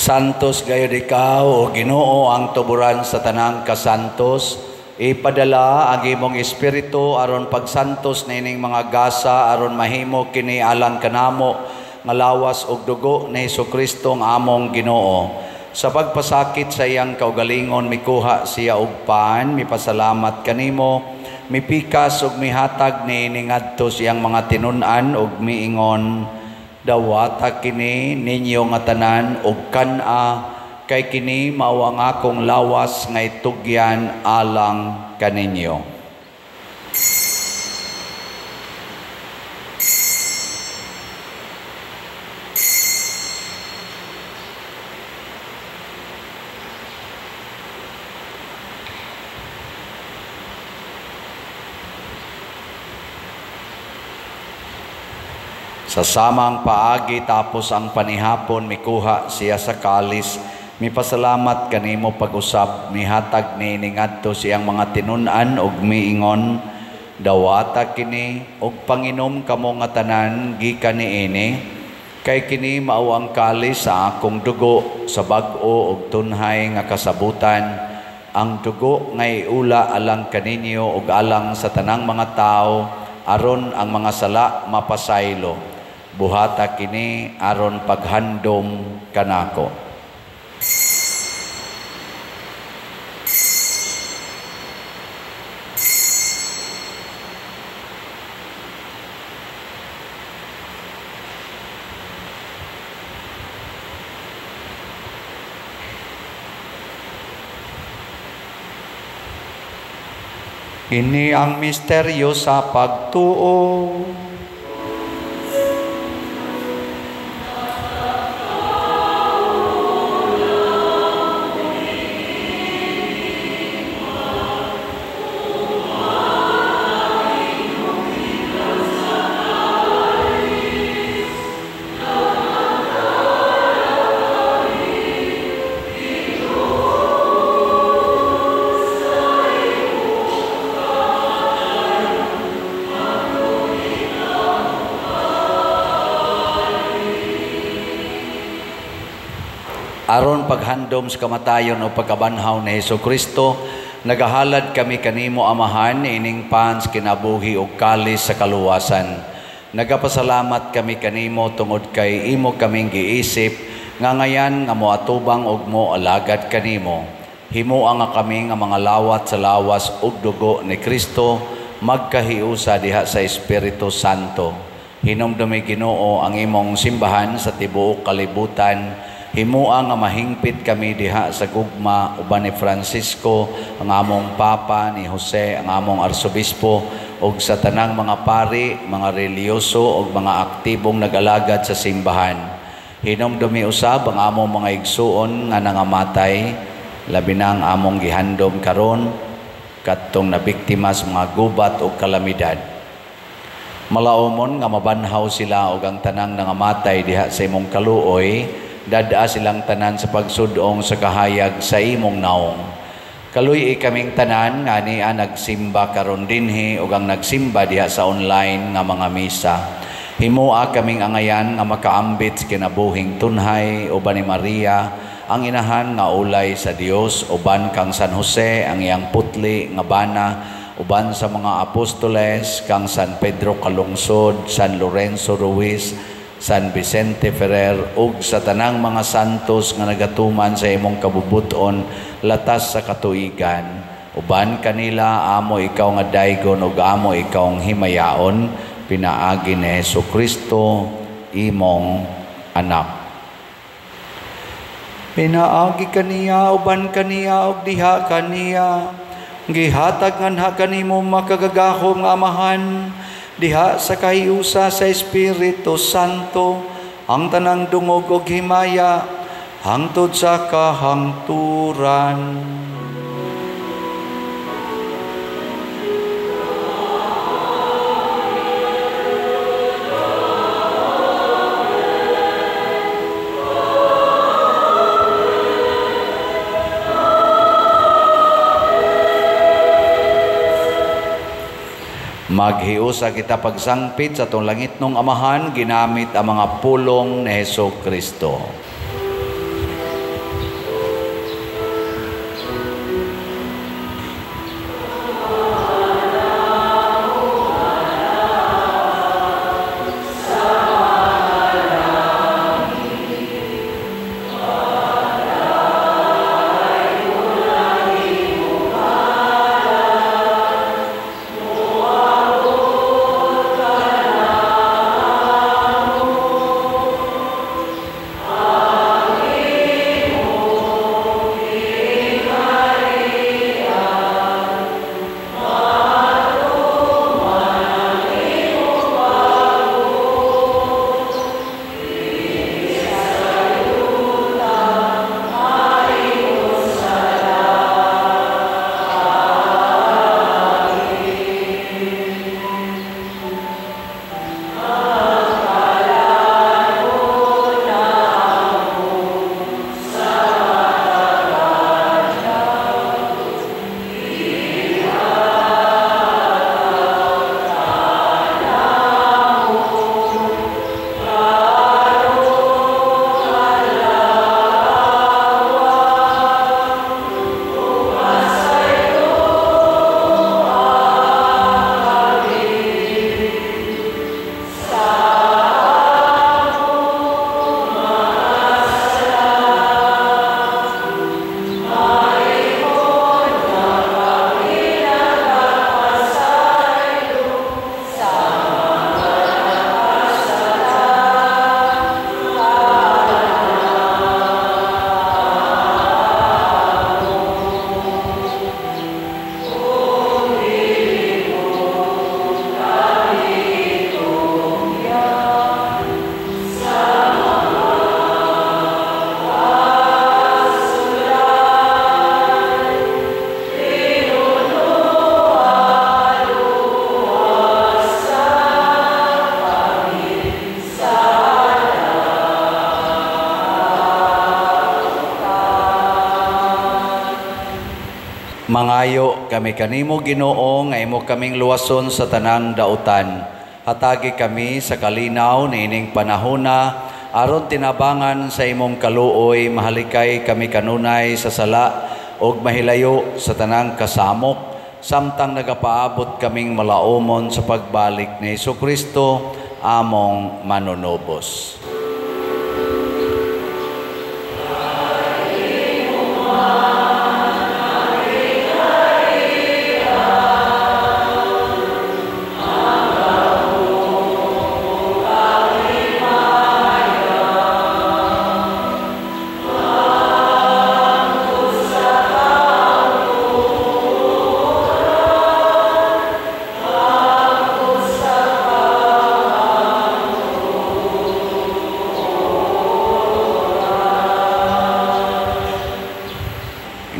Santos gayud ikaw, o Ginoo, ang tuburan sa tanang kasantos. Ipadala ang imong espiritu aron pagsantos nining mga gasa aron mahimo kini alang kanamo nga lawas ug dugo ni Hesukristo ang among Ginoo. Sa pagpasakit sa iyang kaugalingon mikuha siya og pan, mipasalamat kanimo, mipikas ug mihatag niini ngadto sa iyang mga tinun-an ug miingon, dawata kini ninyo nga tanan og kan-a, kay kini mao ang akong lawas nga itugyan alang kaninyo. Sa samang paagi tapos ang panihapon, mikuha siya sa kalis, mipasalamat kanimo pag-usab, mihatag niini ngadto siyang mga tinun-an ug miingon, dawata kini og panginom kamo nga tanan gikan niini, Kay kini mao ang kalis sa akong dugo sa bag-o ug tunhay nga kasabutan, ang dugo nga iula alang kaninyo ug alang sa tanang mga tawo aron ang mga sala mapasaylo. Buhata kini aron paghandom kanako. Ini ang misteryo sa pagtuo. Aron paghandom sa kamatayon o pagkabanhaw ni Hesus Kristo, nagahalad kami kanimo Amahan ining pans kinabuhi ug kalis sa kaluwasan. Nagapasalamat kami kanimo tungod kay imo kaming giisip nga ngayan nga moatubang og moalagad kanimo. Himoa nga kami nga mga lawat sa lawas ug dugo ni Kristo magkahiusa diha sa Espiritu Santo. Hinumdumi Ginoo ang imong simbahan sa tibuok kalibutan. Himoa nga mahingpit kami diha sa gugma uban ni Francisco ang among Papa, ni Jose ang among Arsobispo, ug sa tanang mga pari, mga reliyoso ug mga aktibong nag-alagad sa simbahan. Hinumdumi usab ang among mga igsuon nga nangamatay, labi na ang among gihandom karon kadtong nabiktima sa mga gubat ug kalamidad. Malaumon nga mabanhaw sila ug ang tanang nangamatay diha sa imong kaluoy, dadaa silang tanan sa pagsudong sa kahayag sa imong naong. Kaluy-i kaming tanan nga niya nagsimba karon dinhi ug ang nagsimba diha sa online nga mga misa. Himoa kaming angayan nga makaambit sa kinabuhing tunhay uban ni Maria ang inahan nga ulay sa Dios, uban kang San Jose ang iyang putli nga bana, uban sa mga apostoles kang San Pedro Calungsod, San Lorenzo Ruiz, San Vicente Ferrer, ug sa tanang mga santos nga nagatuman sa imong kabubuton latas sa katuigan. Uban kanila amo ikaw nga daygon ug amo ikaw ang himayaon, pinaagi ni Hesus Kristo imong anak. Pinaagi kaniya, uban kaniya ug diha kaniya, gihatag nganha kanimo makagagahom nga Amahan diha sa kahiusa sa Espiritu Santo ang tanang dungog ug himaya hangtod sa kahangturan. Maghiusa kita pagsangpit sa atong langitnong Amahan ginamit ang mga pulong ni Hesus Kristo. Mangayo kami kanimo, Ginoo, nga imo kaming luwason sa tanang dautan. Hatagi kami sa kalinaw niining panahona aron tinabangan sa imong kaluoy, mahalikay kami kanunay sa sala ug mahilayo sa tanang kasamok, samtang nagapaabot kaming malaumon sa pagbalik ni Hesukristo among manunubos.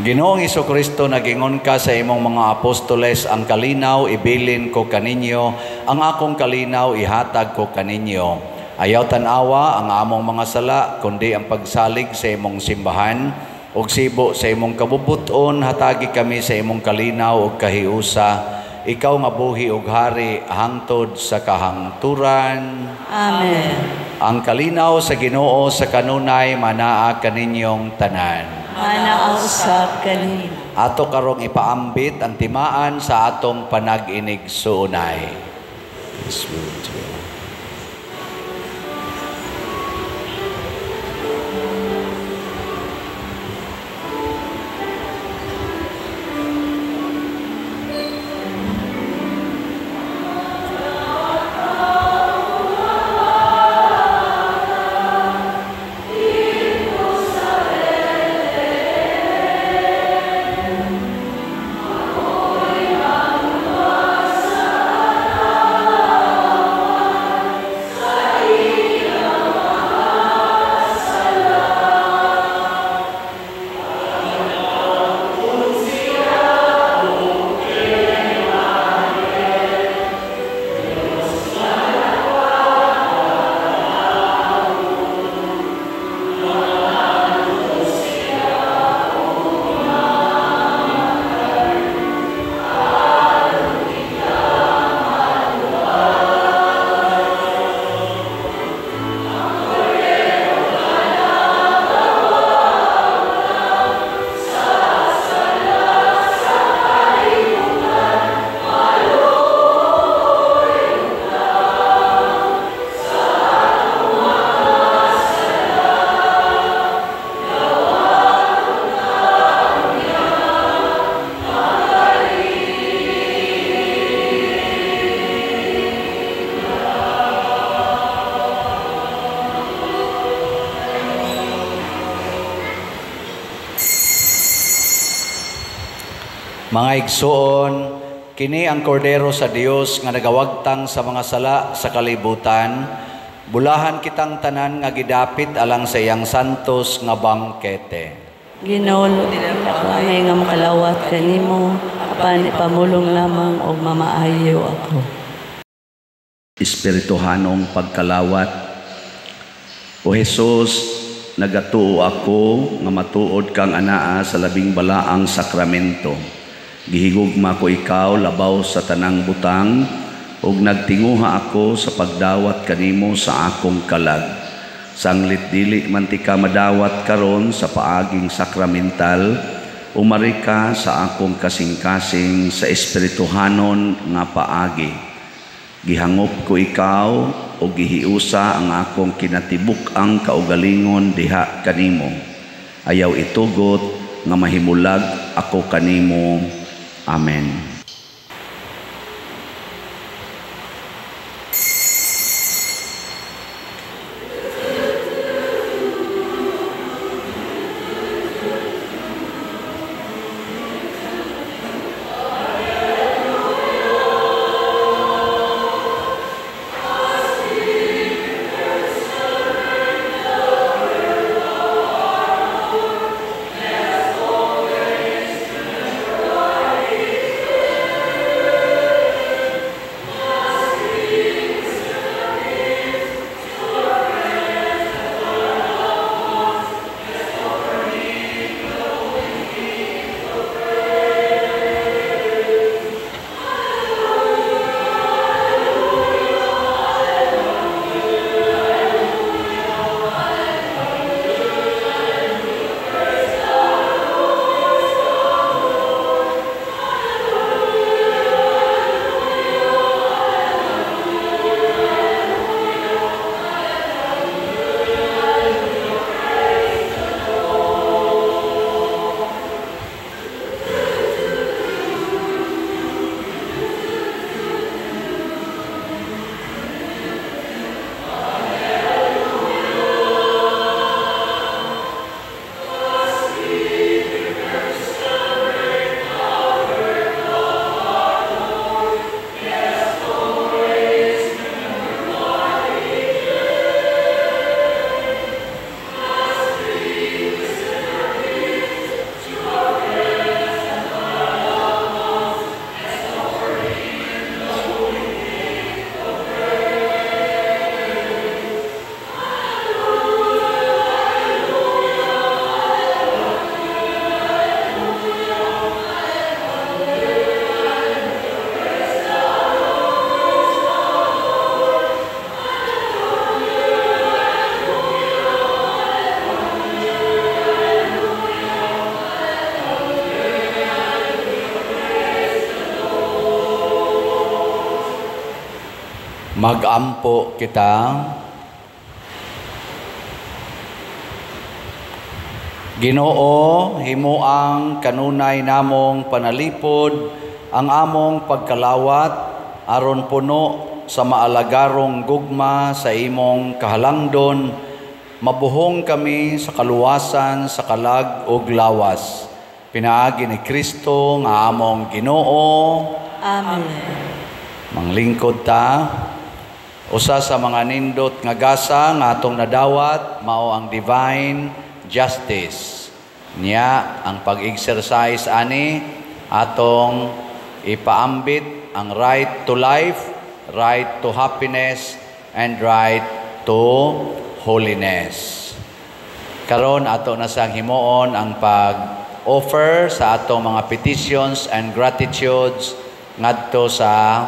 Ginoong Hesukristo, nagingon ka sa imong mga apostoles, ang kalinaw ibilin ko kaninyo, ang akong kalinaw ihatag ko kaninyo. Ayaw tan-awa ang among mga sala, kundi ang pagsalig sa imong simbahan, ug sibo sa imong kabubuton, hatagi kami sa imong kalinaw ug kahiusa. Ikaw nga buhi ug hari hangtod sa kahangturan. Amen. Ang kalinaw sa Ginoo sa kanunay manaa kaninyong tanan. Manaa usab kanimo. Ato karong ipaambit ang timaan sa atong panag-inig suunay. Mga igsoon, kini ang kordero sa Dios nga nagawagtang sa mga sala sa kalibutan. Bulahan kitang tanan nga gidapit alang sa iyang santos nga bangkete. Ginoo, dili ako angay nga makalawat kanimo, apan ipamulong lamang og mamaayo ako. Espirituhanong pagkalawat. O Jesus, nagatuo ako nga matuod kang anaa sa labing balaang sakramento. Gihigugma ko ikaw labaw sa tanang butang, ug nagtinguha ako sa pagdawat kanimo sa akong kalag. Sanglit dili man ti ka madawat karon sa paaging sakramental, umari ka sa akong kasing-kasing sa espirituhanon nga paagi. Gihangop ko ikaw ug gihiusa ang akong kinatibuk-ang kaugalingon diha kanimo. Ayaw itugot nga mahimulag ako kanimo. Amen. Magampo kita. Ginoo, himuang kanunay namong panalipod ang among pagkalawat aron puno sa maalagarong gugma sa imong kahalangdon, mabuhong kami sa kaluwasan sa kalag ug lawas. Pinaagi ni Kristo nga among Ginoo. Amen. Manglingkod ta. Usa sa mga nindot nga gasa nga atong nadawat mao ang divine justice. Niya ang pag-exercise ani atong ipaambit ang right to life, right to happiness, and right to holiness. Karon ato na sang himuon ang pag-offer sa atong mga petitions and gratitudes ngadto sa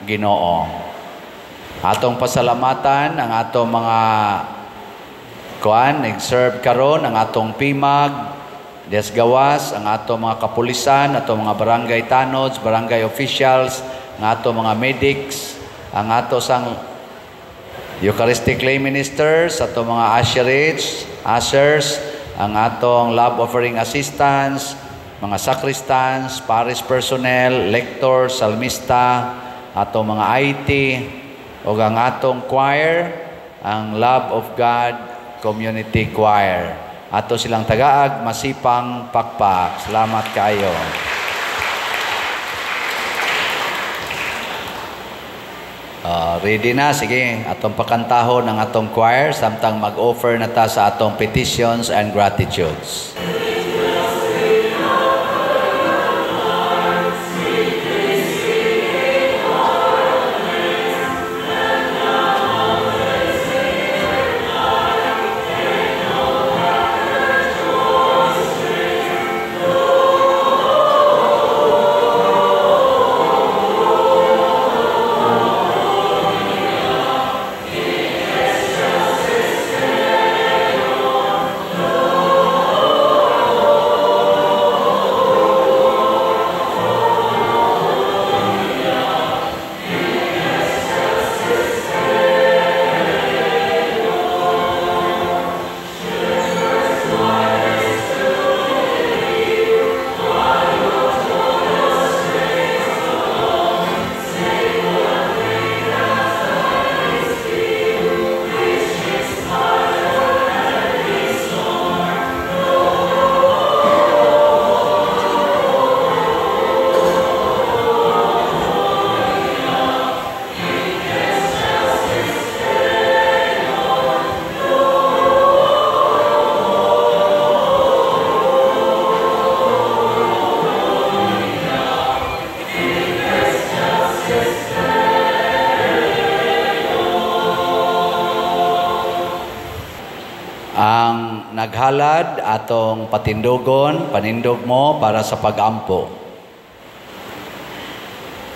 Ginoo. Atong pasalamatan ang atong mga kuan nag-serve karon, ang atong PIMAG, Des Gawas, ang atong mga kapulisan, atong mga barangay tanods, barangay officials, ang atong mga medics, ang ato sang Eucharistic lay ministers, atong mga ushers, ang atong love offering assistants, mga sacristans, parish personnel, lectors, salmista, atong mga IT, o ang atong choir, ang Love of God Community Choir. Ato silang tagaag, masipang pakpak. Salamat kayo. Ready na, sige. Atong pakantahon ang atong choir samtang mag-offer na ta sa atong petitions and gratitudes. Ang naghalad atong patindugon, panindog mo para sa pagampo.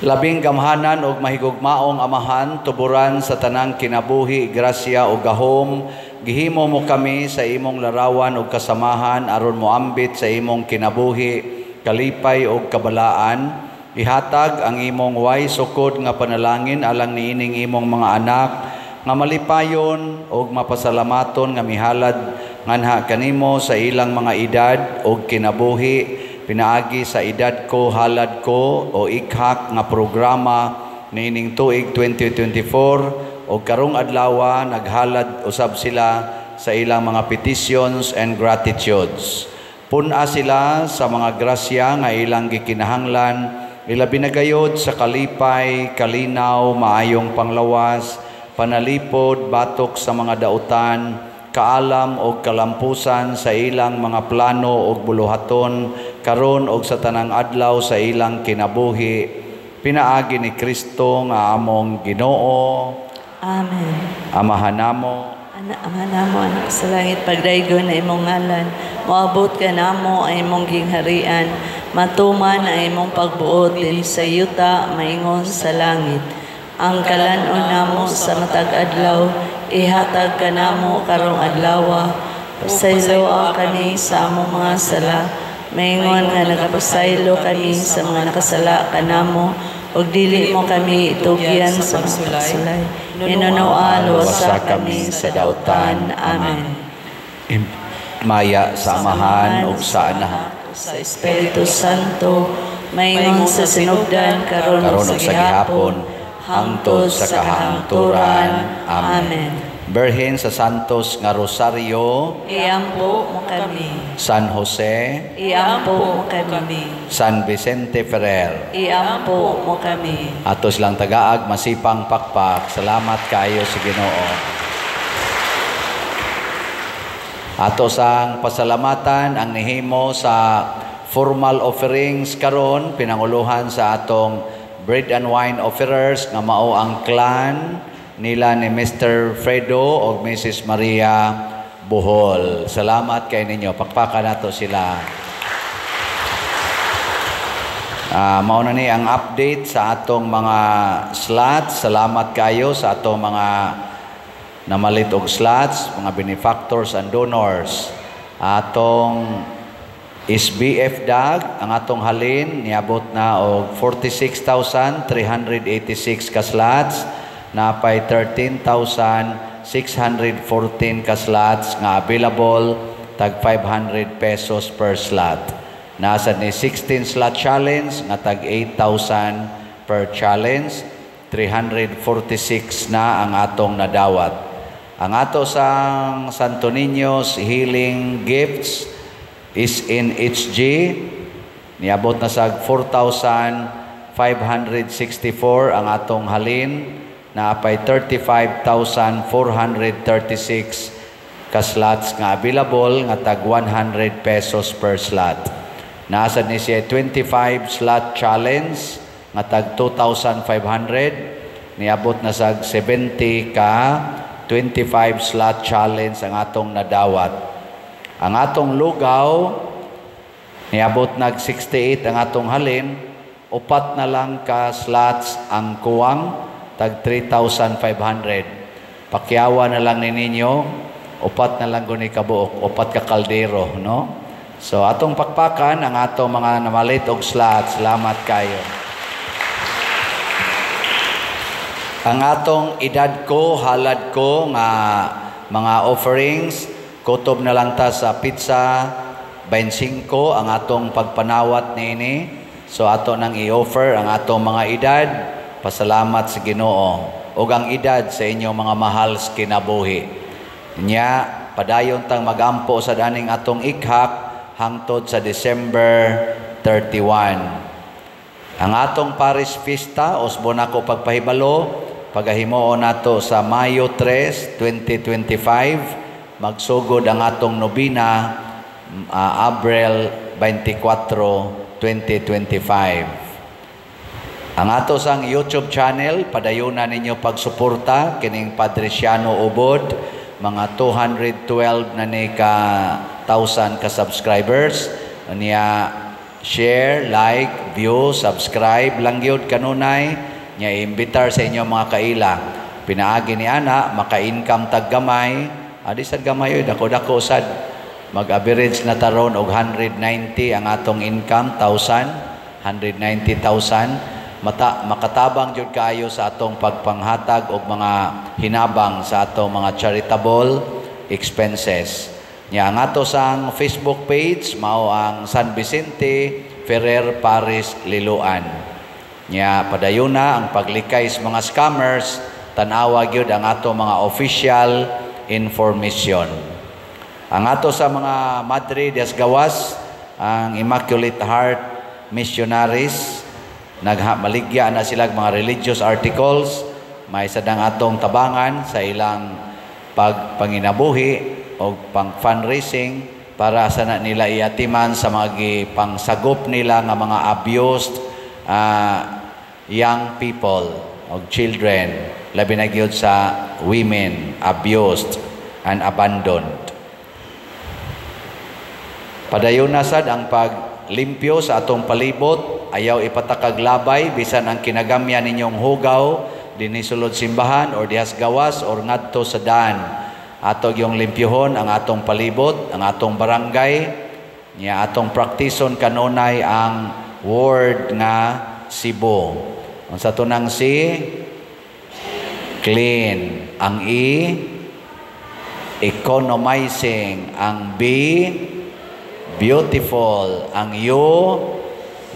Labing gamhanan og mahigugmaong amahan, tuburan sa tanang kinabuhi, grasya o gahom, gihimo mo kami sa imong larawan og kasamahan aron moambit sa imong kinabuhi, kalipay og kabalaan. Ihatag ang imong way sukod nga panalangin alang niining imong mga anak nga malipayon og mapasalamaton nga mihalad nganha kanimo sa ilang mga edad og kinabuhi, pinaagi sa edad ko, halad ko o ikhak nga programa niining tuig 2024 og karong adlawa naghalad usab sila sa ilang mga petitions and gratitudes. Pun-a sila sa mga grasya nga ilang gikinahanglan, ilabi na gayod sa kalipay, kalinaw, maayong panglawas, panalipod, batok sa mga dautan, kaalam og kalampusan sa ilang mga plano og buluhaton karon og sa tanang adlaw sa ilang kinabuhi, pinaagi ni Kristo nga among Ginoo. Amen. Amahan namo, Ama namo, anak sa langit, pagdaygon na imong ngalan, moabot ka namo ang imong gingharian, matuman ang imong pagbuot dinhi sa yuta maingon sa langit. Ang kalan-on namo sa matag adlaw, ihatag kanamo karong adlawa. Pasayloa kami sa among mga sala, maingon nga nagapasaylo kami sa mga nakasala kanamo, Ug dili mo kami itugyan sa pagsulay. Hinunoa, luwasa kami sa dautan. Amen. Maya sa Amahan ug sa Anahan, sa Espiritu Santo, maingon sa sinugdan, karon karon ug ug sa gihapon, hangtod sa kahangturan. Amen. Berhen sa Santos nga Rosario, Iampo mo kami. San Jose, Iampo mo kami. San Vicente Ferrer. Iampo mo kami. Ato silang tagaag masipang pakpak. Salamat kaayo sa Ginoo. Ato sang pasalamatan ang nihimo sa formal offerings karon, pinanguluhan sa atong bread and wine offerers nga mao ang clan nila ni Mr. Fredo o Mrs. Maria Bohol. Salamat kay ninyo. Pakpakan nato sila. Mao na ni ang update sa atong mga slots. Salamat kayo sa atong mga namalit og slots, mga benefactors and donors. Atong SBF DAG, ang atong halin niabot na og 46,386 ka slots, napay 13,614 ka slots nga available tag 500 pesos per slot. Nasa ni 16 slot challenge nga tag 8,000 per challenge, 346 na ang atong nadawat. Ang ato sang Santo Niño's Healing Gifts is in HG, niabot na sa 4,564 ang atong halin, naapay 35,436 ka slots nga available nga tag 100 pesos per slot. Nasa ni siya 25 slot challenge nga tag 2,500, niabot na sa 70 ka 25 slot challenge ang atong nadawat. Ang atong lugaw niabot nag 68 ang atong halin, upat na lang ka slots ang kuwang tag 3,500. Pakyawa na lang ni ninyo, upat na lang guni kabuok, upat ka kaldero, no? So atong pakpakan ang atong mga namalit og slots. Salamat kayo. Ang atong edad ko, halad ko nga mga offerings, kutob na lang ta sa pizza 25 ang atong pagpanawat niini. So ato nang i-offer ang atong mga edad. Pasalamat sa Ginoo ug ang edad sa inyong mga mahal sa kinabuhi. Nya padayon tang magampo sa daning atong ikhak hangtod sa December 31. Ang atong Paris Fiesta, usbon ako pagpahibalo, pagahimuon nato sa Mayo 3, 2025, magsugod ang atong nobina Abril 24, 2025. Ang ato sang YouTube channel, padayunan ninyo pagsuporta kining Padre Siano Ubod, mga 212 na ni ka thousand ka subscribers. Niya share, like, view, subscribe lang gyud kanunay. Niya imbitar sa inyo mga kaila. Pinaagi ni ana maka-income tag gamay. Adi sad gamay oy, dako-dako sad. Mag-average na taron og 190 ang atong income, thousand, 190,000. Mata, makatabang jud kaayo sa atong pagpanghatag og mga hinabang sa atong mga charitable expenses. Nya ang ato sang Facebook page mao ang San Vicente Ferrer Paris Liloan. Nya padayuna ang paglikay sa mga scammers, tan-awa gyud ang ato mga official information. Ang ato sa mga Madre des Gawas, ang Immaculate Heart Missionaries, nagmaligya na sila mga religious articles, may sadang atong tabangan sa ilang pagpanginabuhi o pang fundraising para sa na nila iatiman sa mga gipangsagop nila nga mga abused young people o children, labi na gyud sa women abused and abandoned. Padayon na sad ang paglimpyo sa atong palibot, ayaw ipatakag labay bisan ang kinagamyan ninyong hugaw dinhi sulod simbahan or dihas gawas or ngadto sa daan. Ato yung limpyohon ang atong palibot, ang atong barangay, niya atong praktison kanunay ang word nga Cebu. Unsa to nang C? Clean. Ang E, economizing. Ang B, beautiful. Ang U,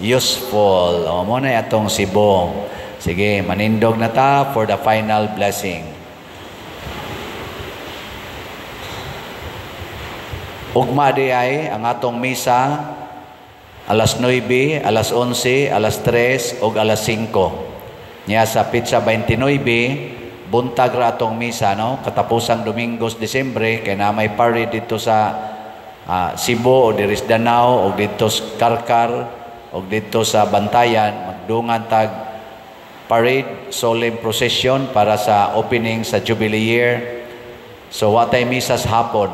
useful. O, mo na atong Cebu. Sige, manindog na ta for the final blessing. Ugma di ay ang atong misa alas 9, alas 11, alas 3 ug alas 5. Nya sa petsa 29, buntag ra atong misa, no? Katapusang Domingos, Disyembre, kay na may parade dito sa Cebu o diri sa Danao o dito sa Karkar o dito sa Bantayan, magdungan tag parade, solemn procession para sa opening sa Jubilee Year. So wa tay misa sa hapon.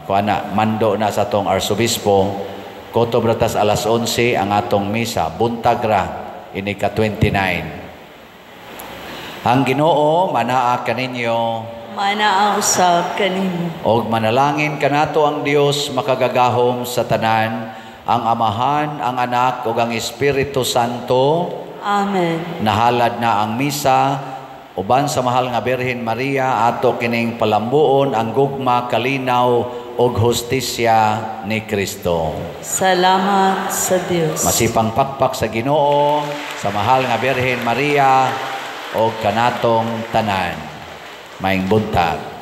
Kuan na, mando na sa atong arsobispo. Kotob ra tas alas 11 ang atong misa, buntag ra ini ka 29. Ang Ginoo manaa kaninyo, Manaa usab kanimo. Og manalangin kanato ang Dios makagagahom sa tanan, ang Amahan, ang Anak ug ang Espiritu Santo. Amen. Nahalad na ang misa uban sa mahal nga Birhen Maria, ato kining palambuon ang gugma, kalinaw ug hustisya ni Kristo. Salamat sa Dios. Masipang pakpak sa Ginoo, sa mahal nga Birhen Maria ug kanatong tanan. Maayong buntag.